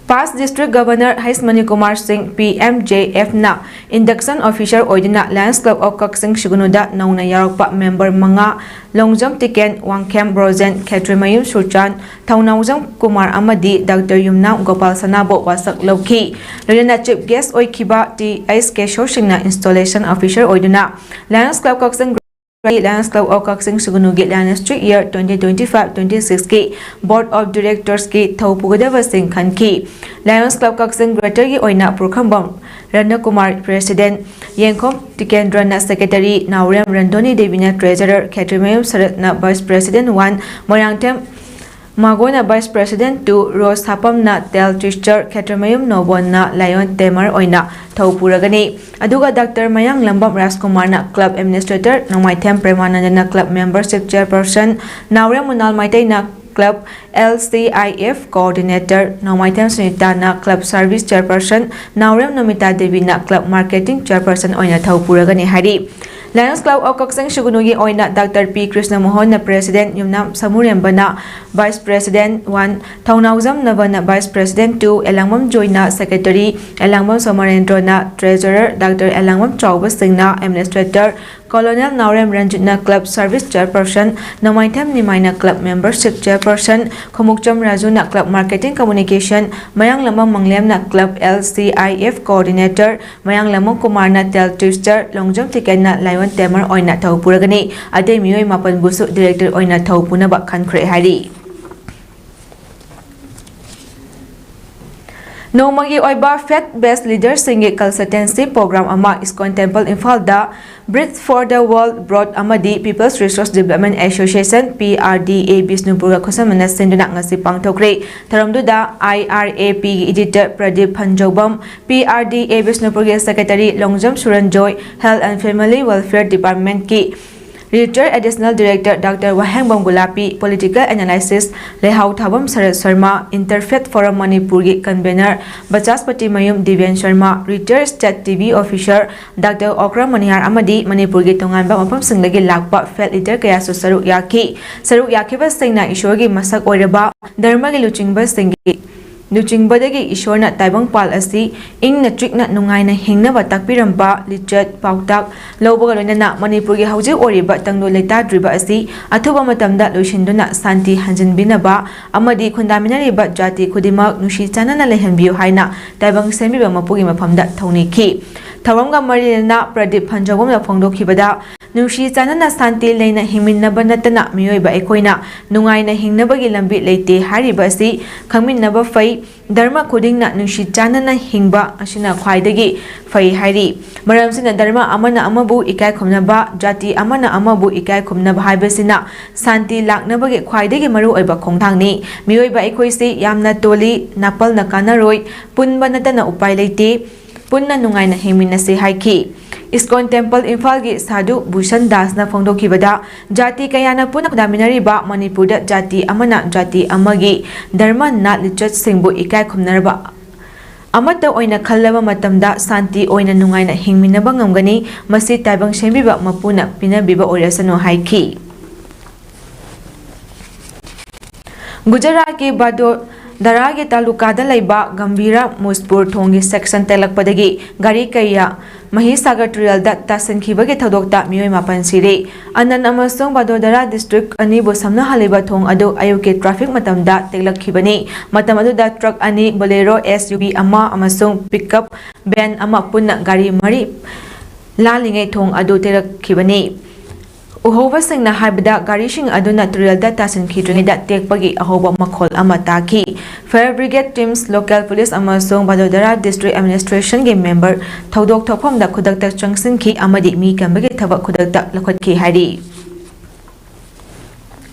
Past District Governor ꯍꯩꯁ ꯃꯅꯤꯀꯨꯃꯥꯔ ꯁꯤꯡ, ꯄꯤ ꯑꯦꯝ ꯖꯦ ꯑꯦꯐ ꯅ Induction Officer ꯑꯣꯏꯗꯨꯅ Lions Club of ꯀꯛꯆꯤꯡ ꯁꯨꯒꯅꯨꯗ ꯅꯧꯅ ꯌꯥꯎꯔꯛꯄ member ꯃꯉꯥ, ꯂꯣꯡꯖꯝ ꯇꯤꯀꯦꯟ, ꯋꯥꯡꯈꯦꯝ ꯕ꯭ꯔꯣꯖꯦꯟ, ꯈꯦꯇ꯭ꯔꯤꯃꯌꯨꯝ ꯁꯨꯔꯆꯥꯟ, ꯊꯧꯅꯥꯎꯖꯝ ꯀꯨꯃꯥꯔ ꯑꯃꯗꯤ Doctor ꯌꯨꯝꯅꯥꯝ ꯒꯣꯄꯥꯜ ꯁꯅꯥꯕꯨ ꯋꯥꯁꯛ ꯂꯧꯈꯤ꯫ ꯂꯣꯏꯅꯅ Chief Guest ꯑꯣꯏꯈꯤꯕ ꯇꯤ ꯑꯩꯆ ꯀꯦꯁꯣꯔ ꯁꯤꯡꯅ Installation Officer ꯑꯣꯏꯗꯨꯅ Lions Club Kakching Lions Club of Kakching ꯁꯨꯒꯅꯨꯒꯤ Lions Year twenty twenty-five twenty-six ꯀꯤ Board of Directors ꯀꯤ ꯊꯧ ꯄꯨꯒꯗꯕꯁꯤꯡ ꯈꯟꯈꯤ꯫ Lions Club ꯀꯛꯆꯤꯡ Greater ꯒꯤ ꯑꯣꯏꯅ ꯄꯨꯔꯈꯝꯕꯝ ꯔꯠꯅꯀꯨꯃꯥꯔ President, ꯌꯦꯡꯈꯣꯝ ꯇꯤꯀꯦꯟꯗ꯭ꯔꯅ Secretary, ꯅꯥꯎꯔꯦꯝ ꯔꯟꯙꯣꯅꯤ ꯗꯦꯕꯤꯅ Treasurer, ꯈꯦꯇ꯭ꯔꯤꯃꯌꯨꯝ ꯁꯔꯠꯅ Vice President one, Moirangthem ꯃꯥꯒꯣꯅ Vice President two, ꯔꯣꯁ ꯁꯥꯄꯝꯅ Tale Teacher, ꯈꯦꯇ꯭ꯔꯤꯃꯌꯨꯝ ꯅꯣꯕꯣꯟꯅ Lion Tamer ꯑꯣꯏꯅ ꯊꯧ ꯄꯨꯔꯒꯅꯤ꯫ ꯑꯗꯨꯒ Doctor Mayanglambam ꯔꯥꯖꯀꯨꯃꯥꯔꯅ Club Administrator, Nongmaithem ꯄ꯭ꯔꯦꯃꯥꯅꯟꯗꯅ Club Membership Chairperson, Naorem ꯃꯨꯅꯥꯜ ꯃꯩꯇꯩꯅ Club L C I F Coordinator, Nongmaithem ꯁꯨꯅꯤꯇꯥꯅ Club Service Chairperson, Naorem ꯅꯣꯃꯤꯇꯥ ꯗꯦꯕꯤꯅ Club Marketing Chairperson ꯑꯣꯏꯅ ꯊꯧ ꯄꯨꯔꯒꯅꯤ ꯍꯥꯏꯔꯤ꯫ Lions Club of Kakching ꯁꯨꯒꯨꯅꯨꯒꯤ ꯑꯣꯏꯅ doctor P ꯀ꯭ꯔꯤꯁꯅꯃꯣꯍꯟꯅ President, Yumnam ꯁꯃꯨꯔꯦꯝꯕꯅ Vice President one, ꯊꯧꯅꯥꯎꯖꯝ ꯅꯕꯅ Vice President two, Elangbam ꯖꯣꯏꯅ Secretary, Elangbam ꯁꯣꯃꯔꯦꯟꯗ꯭ꯔꯣꯅ Treasurer, ꯗꯥꯛꯇꯔ ꯑꯦꯂꯥꯡꯕꯝ ꯆꯥꯎꯕꯁꯤꯡꯅ Administrator, Colonel ꯅꯥꯎꯔꯦꯝ ꯔꯟꯖꯤꯠꯅ Club Service Chairperson, ꯅꯣꯡꯃꯥꯏꯊꯦꯝ ꯅꯤꯃꯥꯏꯅ Club Membership Chairperson, ꯈꯣꯡꯎꯞꯆꯝ ꯔꯥꯖꯨꯅ Club Marketing Communication, ꯃꯌꯥꯡꯂꯝꯕꯝ ꯃꯪꯂꯦꯝꯅ Club L C I F Coordinator, Mayanglambam ꯀꯨꯃꯥꯔꯅ Tail Twister, Longjam ꯇꯤꯀꯦꯟꯅ Lion Tamer ꯑꯣꯏꯅ ꯊꯧ ꯄꯨꯔꯒꯅꯤ꯫ ꯑꯇꯩ ꯃꯤꯑꯣꯏ ꯃꯥꯄꯟꯕꯨꯁꯨ Director ꯑꯣꯏꯅ ꯊꯧ ꯄꯨꯅꯕ ꯈꯟꯈ꯭ꯔꯦ ꯍꯥꯏꯔꯤ꯫ ꯅꯣꯡꯃꯒꯤ ꯑꯣꯏꯕ Faith Based Leaderꯁꯤꯡꯒꯤ Consultancy Program ꯑꯃ ꯏꯁꯀꯣꯟ ꯇꯦꯝꯄꯜ ꯏꯝꯐꯥꯜꯗ Bridge for the World Board ꯑꯃꯗꯤ People's Resource Development Association, P R D A, ꯕꯤꯁꯅꯨꯄꯨꯔꯒ ꯈꯨꯠꯁꯝꯅꯅ ꯁꯤꯟꯗꯨꯅ ꯉꯁꯤ ꯄꯥꯡꯊꯣꯛꯈ꯭ꯔꯦ꯫ ꯊꯧꯔꯝꯗꯨꯗ I R A Pꯒꯤ Editor Pradip Phanjoubam, P R D A ꯕꯤꯁꯅꯨꯄꯨꯔꯒꯤ Secretary Longjam Suranjoy, Health and Family Welfare Departmentꯀꯤ Retired Additional Director doctor Wahengbam Gulapi, Political Analysis ꯂꯩꯍꯥꯎ ꯊꯥꯕꯝ ꯁꯔꯠ Sharma, Interfaith Forum ꯃꯅꯤꯄꯨꯔꯒꯤ Convener Bachaspati Mayum Diben Sharma, Retired State T V Officer doctor Okram Manihar ꯑꯃꯗꯤ ꯃꯅꯤꯄꯨꯔꯒꯤ ꯇꯣꯉꯥꯟꯕ ꯃꯐꯝꯁꯤꯡꯗꯒꯤ ꯂꯥꯛꯄ Faith Leader ꯀꯌꯥꯁꯨ ꯁꯔꯨꯛ ꯌꯥꯈꯤ꯫ ꯁꯔꯨꯛ ꯌꯥꯈꯤꯕꯁꯤꯡꯅ ꯏꯁꯣꯔꯒꯤ ꯃꯁꯛ ꯑꯣꯏꯔꯕ ꯙꯔꯃꯒꯤ ꯂꯨꯆꯤꯡꯕꯁꯤꯡꯒꯤ ꯂꯨꯆꯤꯡꯕꯗꯒꯤ ꯏꯁꯣꯔꯅ ꯇꯥꯏꯕꯪꯄꯥꯜ ꯑꯁꯤ ꯏꯪꯅ ꯆꯤꯛꯅ ꯅꯨꯡꯉꯥꯏꯅ ꯍꯤꯡꯅꯕ ꯇꯥꯛꯄꯤꯔꯝꯕ ꯂꯤꯆꯠ ꯄꯥꯎꯇꯥꯛ ꯂꯧꯕꯒ ꯂꯣꯏꯅꯅ ꯃꯅꯤꯄꯨꯔꯒꯤ ꯍꯧꯖꯤꯛ ꯑꯣꯏꯔꯤꯕ ꯇꯪꯗꯨ ꯂꯩꯇꯥꯗ꯭ꯔꯤꯕ ꯑꯁꯤ ꯑꯊꯨꯕ ꯃꯇꯝꯗ ꯂꯣꯏꯁꯤꯟꯗꯨꯅ ꯁꯥꯟꯇꯤ ꯍꯟꯖꯤꯟꯕꯤꯅꯕ ꯑꯃꯗꯤ ꯈꯨꯟꯗꯥꯃꯤꯟꯅꯔꯤꯕ ꯖꯥꯇꯤ ꯈꯨꯗꯤꯡꯃꯛ ꯅꯨꯡꯁꯤ ꯆꯥꯟꯅꯅ ꯂꯩꯍꯟꯕꯤꯌꯨ ꯍꯥꯏꯅ ꯇꯥꯏꯕꯪ ꯁꯦꯝꯕꯤꯕ ꯃꯄꯨꯒꯤ ꯃꯐꯝꯗ ꯊꯧꯅꯤꯈꯤ꯫ ꯊꯧꯔꯝꯒ ꯃꯔꯤ ꯂꯩꯅꯅ ꯄ꯭ꯔꯗꯤꯞ ꯐꯟꯖꯧꯕꯝꯅ ꯐꯣꯡꯗꯣꯛꯈꯤꯕꯗ, ꯅꯨꯡꯁꯤ ꯆꯥꯟꯅꯅ ꯁꯥꯟꯇꯤ ꯂꯩꯅ ꯍꯤꯡꯃꯤꯟꯅꯕ ꯅꯠꯇꯅ ꯃꯤꯑꯣꯏꯕ ꯑꯩꯈꯣꯏꯅ ꯅꯨꯡꯉꯥꯏꯅ ꯍꯤꯡꯅꯕꯒꯤ ꯂꯝꯕꯤ ꯂꯩꯇꯦ ꯍꯥꯏꯔꯤꯕ ꯑꯁꯤ ꯈꯪꯃꯤꯟꯅꯕ ꯐꯩ꯫ ꯙꯔꯃ ꯈꯨꯗꯤꯡꯅ ꯅꯨꯡꯁꯤ ꯆꯥꯟꯅꯅ ꯍꯤꯡꯕ ꯑꯁꯤꯅ ꯈ꯭ꯋꯥꯏꯗꯒꯤ ꯐꯩ ꯍꯥꯏꯔꯤ꯫ ꯃꯔꯝꯁꯤꯅ ꯙꯔꯃ ꯑꯃꯅ ꯑꯃꯕꯨ ꯏꯀꯥꯏ ꯈꯨꯝꯅꯕ, ꯖꯥꯇꯤ ꯑꯃꯅ ꯑꯃꯕꯨ ꯏꯀꯥꯏ ꯈꯨꯝꯅꯕ ꯍꯥꯏꯕꯁꯤꯅ ꯁꯥꯟꯇꯤ ꯂꯥꯛꯅꯕꯒꯤ ꯈ꯭ꯋꯥꯏꯗꯒꯤ ꯃꯔꯨꯑꯣꯏꯕ ꯈꯣꯡꯊꯥꯡꯅꯤ꯫ ꯃꯤꯑꯣꯏꯕ ꯑꯩꯈꯣꯏꯁꯤ ꯌꯥꯝꯅ ꯇꯣꯜꯂꯤ, ꯅꯥꯄꯜꯅ ꯀꯥꯟꯅꯔꯣꯏ, ꯄꯨꯟꯕ ꯅꯠꯇꯅ ꯎꯄꯥꯏ ꯂꯩꯇꯦ꯫ ꯄꯨꯟꯅ ꯅꯨꯡꯉꯥꯏꯅ ꯍꯤꯡꯃꯤꯟꯅꯁꯤ ꯍꯥꯏꯈꯤ꯫ ꯏꯁꯀꯣꯟ ꯇꯦꯝꯄꯜ ꯏꯝꯐꯥꯜꯒꯤ ꯁꯥꯙꯨ ꯚꯨꯁꯟ ꯗꯥꯁꯅ ꯐꯣꯡꯗꯣꯛꯈꯤꯕꯗ, ꯖꯥꯇꯤ ꯀꯌꯥꯅ ꯄꯨꯟꯅ ꯈꯨꯟꯗꯥꯃꯤꯟꯅꯔꯤꯕ ꯃꯅꯤꯄꯨꯔꯗ ꯖꯥꯇꯤ ꯑꯃꯅ ꯖꯥꯇꯤ ꯑꯃꯒꯤ ꯙꯔꯃ, ꯅꯥꯠ, ꯂꯤꯆꯠꯁꯤꯡꯕꯨ ꯏꯀꯥꯏ ꯈꯨꯝꯅꯔꯕ ꯑꯃꯠꯇ ꯑꯣꯏꯅ ꯈꯜꯂꯕ ꯃꯇꯝꯗ ꯁꯥꯟꯇꯤ ꯑꯣꯏꯅ ꯅꯨꯡꯉꯥꯏꯅ ꯍꯤꯡꯃꯤꯟꯅꯕ ꯉꯝꯒꯅꯤ꯫ ꯃꯁꯤ ꯇꯥꯏꯕꯪ ꯁꯦꯝꯕꯤꯕ ꯃꯄꯨꯅ ꯄꯤꯅꯕꯤꯕ ꯑꯣꯏꯔꯁꯅꯨ ꯍꯥꯏꯈꯤ꯫ ꯒꯨꯖꯔꯥꯠꯀꯤ ꯕꯗꯣꯗꯔꯥꯒꯤ ꯇꯥꯂꯨꯀꯥꯗ ꯂꯩꯕ ꯒꯝꯚꯤꯔꯥ ꯃꯨꯁꯄꯨꯔ ꯊꯣꯡꯒꯤ ꯁꯦꯛꯁꯟ ꯇꯦꯛꯂꯛꯄꯗꯒꯤ ꯒꯥꯔꯤ ꯀꯌꯥ ꯃꯍꯤꯁꯥꯒꯔ ꯇꯨꯔꯦꯜꯗ ꯇꯥꯁꯤꯟꯈꯤꯕꯒꯤ ꯊꯧꯗꯣꯛꯇ ꯃꯤꯑꯣꯏ ꯃꯥꯄꯟ ꯁꯤꯔꯦ꯫ ꯑꯅꯟ ꯑꯃꯁꯨꯡ ꯕꯗꯣꯗꯔꯥ ꯗꯤꯁꯇ꯭ꯔꯤꯛ ꯑꯅꯤꯕꯨ ꯁꯝꯅꯍꯜꯂꯤꯕ ꯊꯣꯡ ꯑꯗꯨ ꯑꯌꯨꯛꯀꯤ ꯇ꯭ꯔꯥꯐꯤꯛ ꯃꯇꯝꯗ ꯇꯦꯛꯂꯛꯈꯤꯕꯅꯤ꯫ ꯃꯇꯝ ꯑꯗꯨꯗ ꯇ꯭ꯔꯛ ꯑꯅꯤ, ꯕꯣꯂꯦꯔꯣ ꯑꯦꯁ ꯌꯨ ꯚꯤ ꯑꯃ ꯑꯃꯁꯨꯡ ꯄꯤꯛꯑꯞ ꯚꯦꯟ ꯑꯃ ꯄꯨꯟꯅ ꯒꯥꯔꯤ ꯃꯔꯤ ꯂꯥꯜꯂꯤꯉꯩ ꯊꯣꯡ ꯑꯗꯨ ꯇꯦꯛꯂꯛꯈꯤꯕꯅꯤ꯫ ꯎꯍꯧꯕꯁꯤꯡꯅ ꯍꯥꯏꯕꯗ, ꯒꯥꯔꯤꯁꯤꯡ ꯑꯗꯨꯅ ꯇꯨꯔꯦꯜꯗ ꯇꯥꯁꯤꯟꯈꯤꯗ꯭ꯔꯤꯉꯩꯗ ꯇꯦꯛꯄꯒꯤ ꯑꯍꯧꯕ ꯃꯈꯣꯜ ꯑꯃ ꯇꯥꯈꯤ꯫ Fire brigade teams, local police ꯑꯃꯁꯨꯡ ꯕꯗꯣꯗꯔꯥ district administration ꯒꯤ member ꯊꯧꯗꯣꯛ ꯊꯣꯛꯐꯝꯗ ꯈꯨꯗꯛꯇ ꯆꯪꯁꯤꯟꯈꯤ ꯑꯃꯗꯤ ꯃꯤ ꯀꯟꯕꯒꯤ ꯊꯕꯛ ꯈꯨꯗꯛꯇ ꯂꯧꯈꯠꯈꯤ ꯍꯥꯏꯔꯤ꯫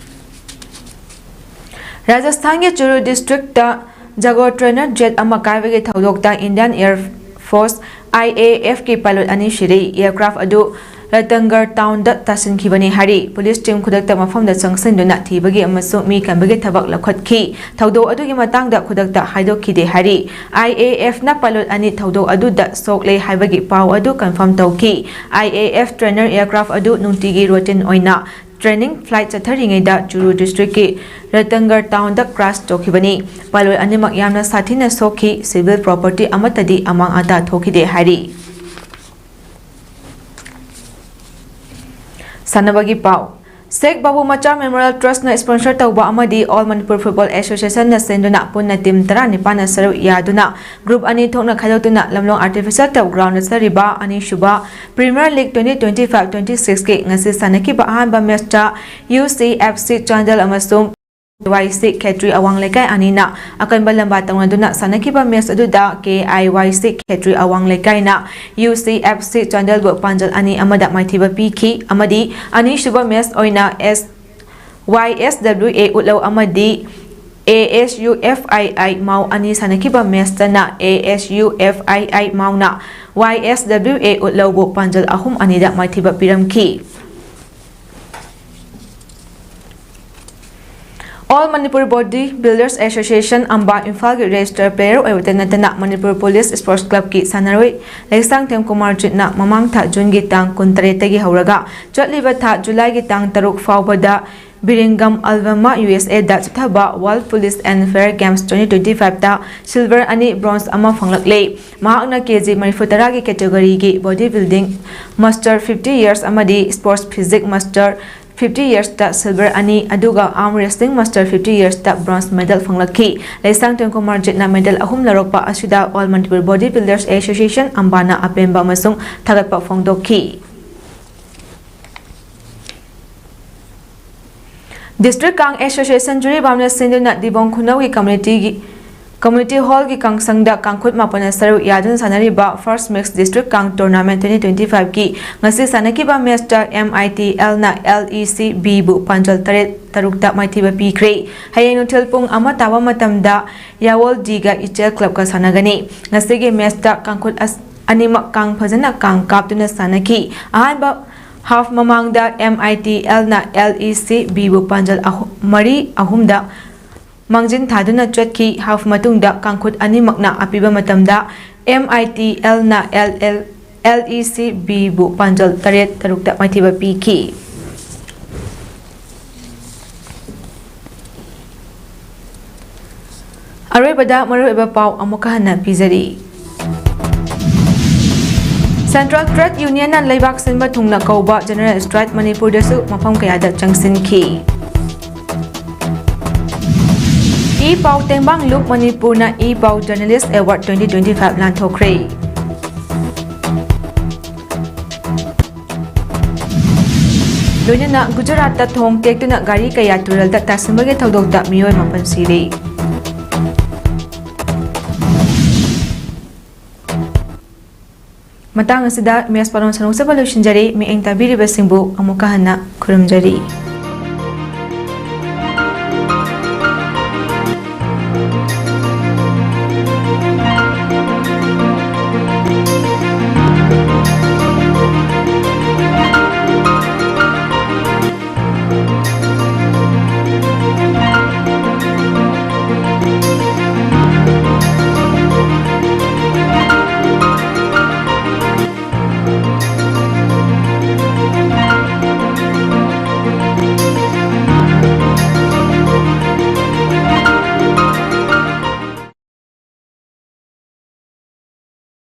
ꯔꯥꯖꯁꯊꯥꯟꯒꯤ ꯆꯨꯔꯨ ꯗꯤꯁꯇ꯭ꯔꯤꯛꯇ ꯖꯒꯣ ꯇ꯭ꯔꯦꯅꯔ ꯖꯦꯠ ꯑꯃ ꯀꯥꯏꯕꯒꯤ ꯊꯧꯗꯣꯛꯇ Indian Air Force, I A F ꯀꯤ ꯄꯥꯏꯂꯣꯠ ꯑꯅꯤ ꯁꯤꯔꯦ꯫ Aircraft ꯑꯗꯨ ꯔꯇꯟꯒꯔ ꯇꯥꯎꯟꯗ ꯇꯥꯁꯤꯟꯈꯤꯕꯅꯤ ꯍꯥꯏꯔꯤ꯫ ꯄꯨꯂꯤꯁ ꯇꯤꯝ ꯈꯨꯗꯛꯇ ꯃꯐꯝꯗ ꯆꯪꯁꯤꯟꯗꯨꯅ ꯊꯤꯕꯒꯤ ꯑꯃꯁꯨꯡ ꯃꯤ ꯀꯟꯕꯒꯤ ꯊꯕꯛ ꯂꯧꯈꯠꯈꯤ꯫ ꯊꯧꯗꯣꯛ ꯑꯗꯨꯒꯤ ꯃꯇꯥꯡꯗ ꯈꯨꯗꯛꯇ ꯍꯥꯏꯗꯣꯛꯈꯤꯗꯦ ꯍꯥꯏꯔꯤ꯫ I A F ꯅ ꯄꯥꯏꯂꯣꯠ ꯑꯅꯤ ꯊꯧꯗꯣꯛ ꯑꯗꯨꯗ ꯁꯣꯛꯂꯦ ꯍꯥꯏꯕꯒꯤ ꯄꯥꯎ ꯑꯗꯨ confirm ꯇꯧꯈꯤ꯫ I A F trainer aircraft ꯑꯗꯨ ꯅꯨꯡꯇꯤꯒꯤ routine ꯑꯣꯏꯅ training flight ꯆꯠꯊꯔꯤꯉꯩꯗ ꯆꯨꯔꯨ ꯗꯤꯁꯇ꯭ꯔꯤꯛꯀꯤ ꯔꯇꯟꯒꯔ ꯇꯥꯎꯟꯗ crash ꯇꯧꯈꯤꯕꯅꯤ꯫ ꯄꯥꯏꯂꯣꯠ ꯑꯅꯤꯃꯛ ꯌꯥꯝꯅ ꯁꯥꯊꯤꯅ ꯁꯣꯛꯈꯤ, civil property ꯑꯃꯠꯇꯗꯤ ꯑꯃꯥꯡ ꯑꯇꯥ ꯊꯣꯛꯈꯤꯗꯦ ꯍꯥꯏꯔꯤ꯫ ꯁꯥꯟꯅꯕꯒꯤ ꯄꯥꯎ꯫ ꯁꯦꯈ ꯕꯥꯕꯨ ꯃꯆꯥ Memorial Trust ꯅ sponsor ꯇꯧꯕ ꯑꯃꯗꯤ All Manipur Football Association ꯅ ꯁꯤꯟꯗꯨꯅ ꯄꯨꯟꯅ team ꯇꯔꯥꯅꯤꯄꯥꯟꯅ ꯁꯔꯨꯛ ꯌꯥꯗꯨꯅ group ꯑꯅꯤ ꯊꯣꯛꯅ ꯈꯥꯏꯗꯣꯛꯇꯨꯅ ꯂꯝꯂꯣꯡ Artificial Turf ground ꯗ ꯆꯠꯊꯔꯤꯕ ꯑꯅꯤꯁꯨꯕ Premier League twenty twenty-five twenty-six ꯀꯤ ꯉꯁꯤ ꯁꯥꯟꯅꯈꯤꯕ ꯑꯍꯥꯟꯕ match ꯇ U C F C Chandel ꯑꯃꯁꯨꯡ Y C ꯈꯦꯇ꯭ꯔꯤ ꯑꯋꯥꯡ ꯂꯩꯀꯥꯏ ꯑꯅꯤꯅ ꯑꯀꯟꯕ ꯂꯝꯕꯥ ꯇꯧꯅꯗꯨꯅ ꯁꯥꯟꯅꯈꯤꯕ match ꯑꯗꯨꯗ K I Y C ꯈꯦꯇ꯭ꯔꯤ ꯑꯋꯥꯡ ꯂꯩꯀꯥꯏꯅ U C F C ꯆꯥꯟꯗꯦꯜꯕꯨ ꯄꯥꯟꯖꯜ ꯑꯅꯤ ꯑꯃꯗ ꯃꯥꯏꯊꯤꯕ ꯄꯤꯈꯤ ꯑꯃꯗꯤ ꯑꯅꯤꯁꯨꯕ match ꯑꯣꯏꯅ S Y S W A ꯎꯠꯂꯧ ꯑꯃꯗꯤ A S U F I I ꯃꯥꯎ ꯑꯅꯤ ꯁꯥꯟꯅꯈꯤꯕ match ꯇꯅ A S U F I I ꯃꯥꯎꯅ ꯋꯥꯏ ꯑꯦꯁ ꯗꯕ꯭ꯂꯤꯎ ꯑꯦ ꯎꯠꯂꯧꯕꯨ ꯄꯥꯟꯖꯜ ꯑꯍꯨꯝ ꯑꯅꯤꯗ ꯃꯥꯏꯊꯤꯕ ꯄꯤꯔꯝꯈꯤ꯫ All Manipur Body Builders Association, ꯑꯝꯕꯥ, ꯏꯝꯐꯥꯜꯒꯤ register player ꯑꯣꯏꯕꯇ ꯅꯠꯇꯅ ꯃꯅꯤꯄꯨꯔ ꯄꯨꯂꯤꯁ ꯁ꯭ꯄꯣꯔꯠꯁ ꯀ꯭ꯂꯕꯀꯤ ꯁꯥꯟꯅꯔꯣꯏ ꯂꯩꯁꯥꯡꯊꯦꯝ ꯀꯨꯃꯥꯔꯖꯤꯠꯅ ꯃꯃꯥꯡ ꯊꯥ ꯖꯨꯟꯒꯤ ꯇꯥꯡ ꯀꯨꯟꯇꯔꯦꯠꯇꯒꯤ ꯍꯧꯔꯒ ꯆꯠꯂꯤꯕ ꯊꯥ ꯖꯨꯂꯥꯏꯒꯤ ꯇꯥꯡ ꯇꯔꯨꯛ ꯐꯥꯎꯕꯗ ꯕꯤꯔꯤꯡꯒꯝ, ꯑꯜꯕꯃꯥ, ꯌꯨ ꯑꯦꯁ ꯑꯦꯗ ꯆꯠꯊꯕ World Police and Fair Games twenty twenty-fiveꯇ silver ꯑꯅꯤ, bronze ꯑꯃ ꯐꯪꯂꯛꯂꯦ꯫ ꯃꯍꯥꯛꯅ ꯀꯦ ꯖꯤ ꯃꯔꯤꯐꯨ ꯇꯔꯥꯒꯤ categoryꯒꯤ body building master fifty years ꯑꯃꯗꯤ sports physique master fifty yearsꯇ silver ꯑꯅꯤ, ꯑꯗꯨꯒ arm wrestling master fifty yearsꯇ bronze medal ꯐꯪꯂꯛꯈꯤ꯫ Leishangthem ꯀꯨꯃꯥꯔꯖꯤꯠꯅ medal ꯑꯍꯨꯝ ꯂꯧꯔꯛꯄ ꯑꯁꯤꯗ All Manipur Body Builders Association, ꯑꯝꯕꯥꯅ ꯑꯄꯦꯟꯕ ꯑꯃꯁꯨꯡ ꯊꯥꯒꯠꯄ ꯐꯣꯡꯗꯣꯛꯈꯤ꯫ District Kang Association ꯖꯤꯔꯤꯕꯥꯝꯅ ꯁꯤꯟꯗꯨꯅ ꯗꯤꯕꯣꯡ ꯈꯨꯅꯧꯒꯤ communityꯒꯤ, community hallꯒꯤ ꯀꯥꯡꯁꯪꯗ ꯀꯥꯡꯈꯨꯠ ꯃꯥꯄꯟꯅ ꯁꯔꯨꯛ ꯌꯥꯗꯨꯅ ꯁꯥꯟꯅꯔꯤꯕ First Mix District Kang Tournament twenty twenty-fiveꯀꯤ ꯉꯁꯤ ꯁꯥꯟꯅꯈꯤꯕ matchꯇ M I T Lꯅ L E C Bꯕꯨ ꯄꯥꯟꯖꯜ ꯇꯔꯦꯠ ꯇꯔꯨꯛꯇ ꯃꯥꯏꯊꯤꯕ ꯄꯤꯈ꯭ꯔꯦ꯫ ꯍꯌꯦꯡ ꯅꯨꯡꯊꯤꯜ ꯄꯨꯡ ꯑꯃ ꯇꯥꯕ ꯃꯇꯝꯗ ꯌꯥꯋꯣꯜ Dꯒ ꯏꯆꯦꯜ clubꯀ ꯁꯥꯟꯅꯒꯅꯤ꯫ ꯉꯁꯤꯒꯤ matchꯇ ꯀꯥꯡꯈꯨꯠ ꯑꯁ-, ꯑꯅꯤꯃꯛ ꯀꯥꯡ ꯐꯖꯅ ꯀꯥꯡ ꯀꯥꯞꯇꯨꯅ ꯁꯥꯟꯅꯈꯤ꯫ ꯑꯍꯥꯟꯕ half ꯃꯃꯥꯡꯗ M I T Lꯅ L E C Bꯕꯨ ꯄꯥꯟꯖꯜ ꯑꯍꯨꯝ, ꯃꯔꯤ ꯑꯍꯨꯝꯗ ꯃꯥꯡꯖꯤꯟ ꯊꯥꯗꯨꯅ ꯆꯠꯈꯤ꯫ Half ꯃꯇꯨꯡꯗ ꯀꯥꯡꯈꯨꯠ ꯑꯅꯤꯃꯛꯅ ꯑꯄꯤꯕ ꯃꯇꯝꯗ M I T Lꯅ L L, L E C Bꯕꯨ ꯄꯥꯟꯖꯜ ꯇꯔꯦꯠ ꯇꯔꯨꯛꯇ ꯃꯥꯏꯊꯤꯕ ꯄꯤꯈꯤ꯫ ꯑꯔꯣꯏꯕꯗ ꯃꯔꯨꯑꯣꯏꯕ ꯄꯥꯎ ꯑꯃꯨꯛꯀ ꯍꯟꯅ ꯄꯤꯖꯔꯤ꯫ Central Trade Unionꯅ ꯂꯩꯕꯥꯛ ꯁꯤꯟꯕ ꯊꯨꯡꯅ ꯀꯧꯕ general strike ꯃꯅꯤꯄꯨꯔꯗꯁꯨ ꯃꯐꯝ ꯀꯌꯥꯗ ꯆꯪꯁꯤꯟꯈꯤ꯫ ꯏ ꯄꯥꯎ ꯇꯦꯡꯕꯥꯡ ꯂꯨꯞ ꯃꯅꯤꯄꯨꯔꯅ ꯏ ꯄꯥꯎ journalist award twenty twenty-five ꯂꯥꯟꯊꯣꯛꯈ꯭ꯔꯦ꯫ ꯂꯣꯏꯅꯅ ꯒꯨꯖꯔꯥꯠꯇ ꯊꯣꯡ ꯇꯦꯛꯇꯨꯅ ꯒꯥꯔꯤ ꯀꯌꯥ ꯇꯨꯔꯦꯜꯗ ꯇꯥꯁꯤꯟꯕꯒꯤ ꯊꯧꯗꯣꯛꯇ ꯃꯤꯑꯣꯏ ꯃꯥꯄꯟ ꯁꯤꯔꯦ꯫ ꯃꯇꯥꯡ ꯑꯁꯤꯗ ꯃꯦꯁ ꯄꯥꯂꯣꯟ ꯁꯟꯗꯣꯛꯆꯕ ꯂꯣꯏꯁꯤꯟꯖꯔꯦ꯫ ꯃꯤꯠꯌꯦꯡ ꯇꯥꯕꯤꯔꯤꯕꯁꯤꯡꯕꯨ ꯑꯃꯨꯛꯀ ꯍꯟꯅ ꯈꯨꯔꯨꯝꯖꯔꯤ꯫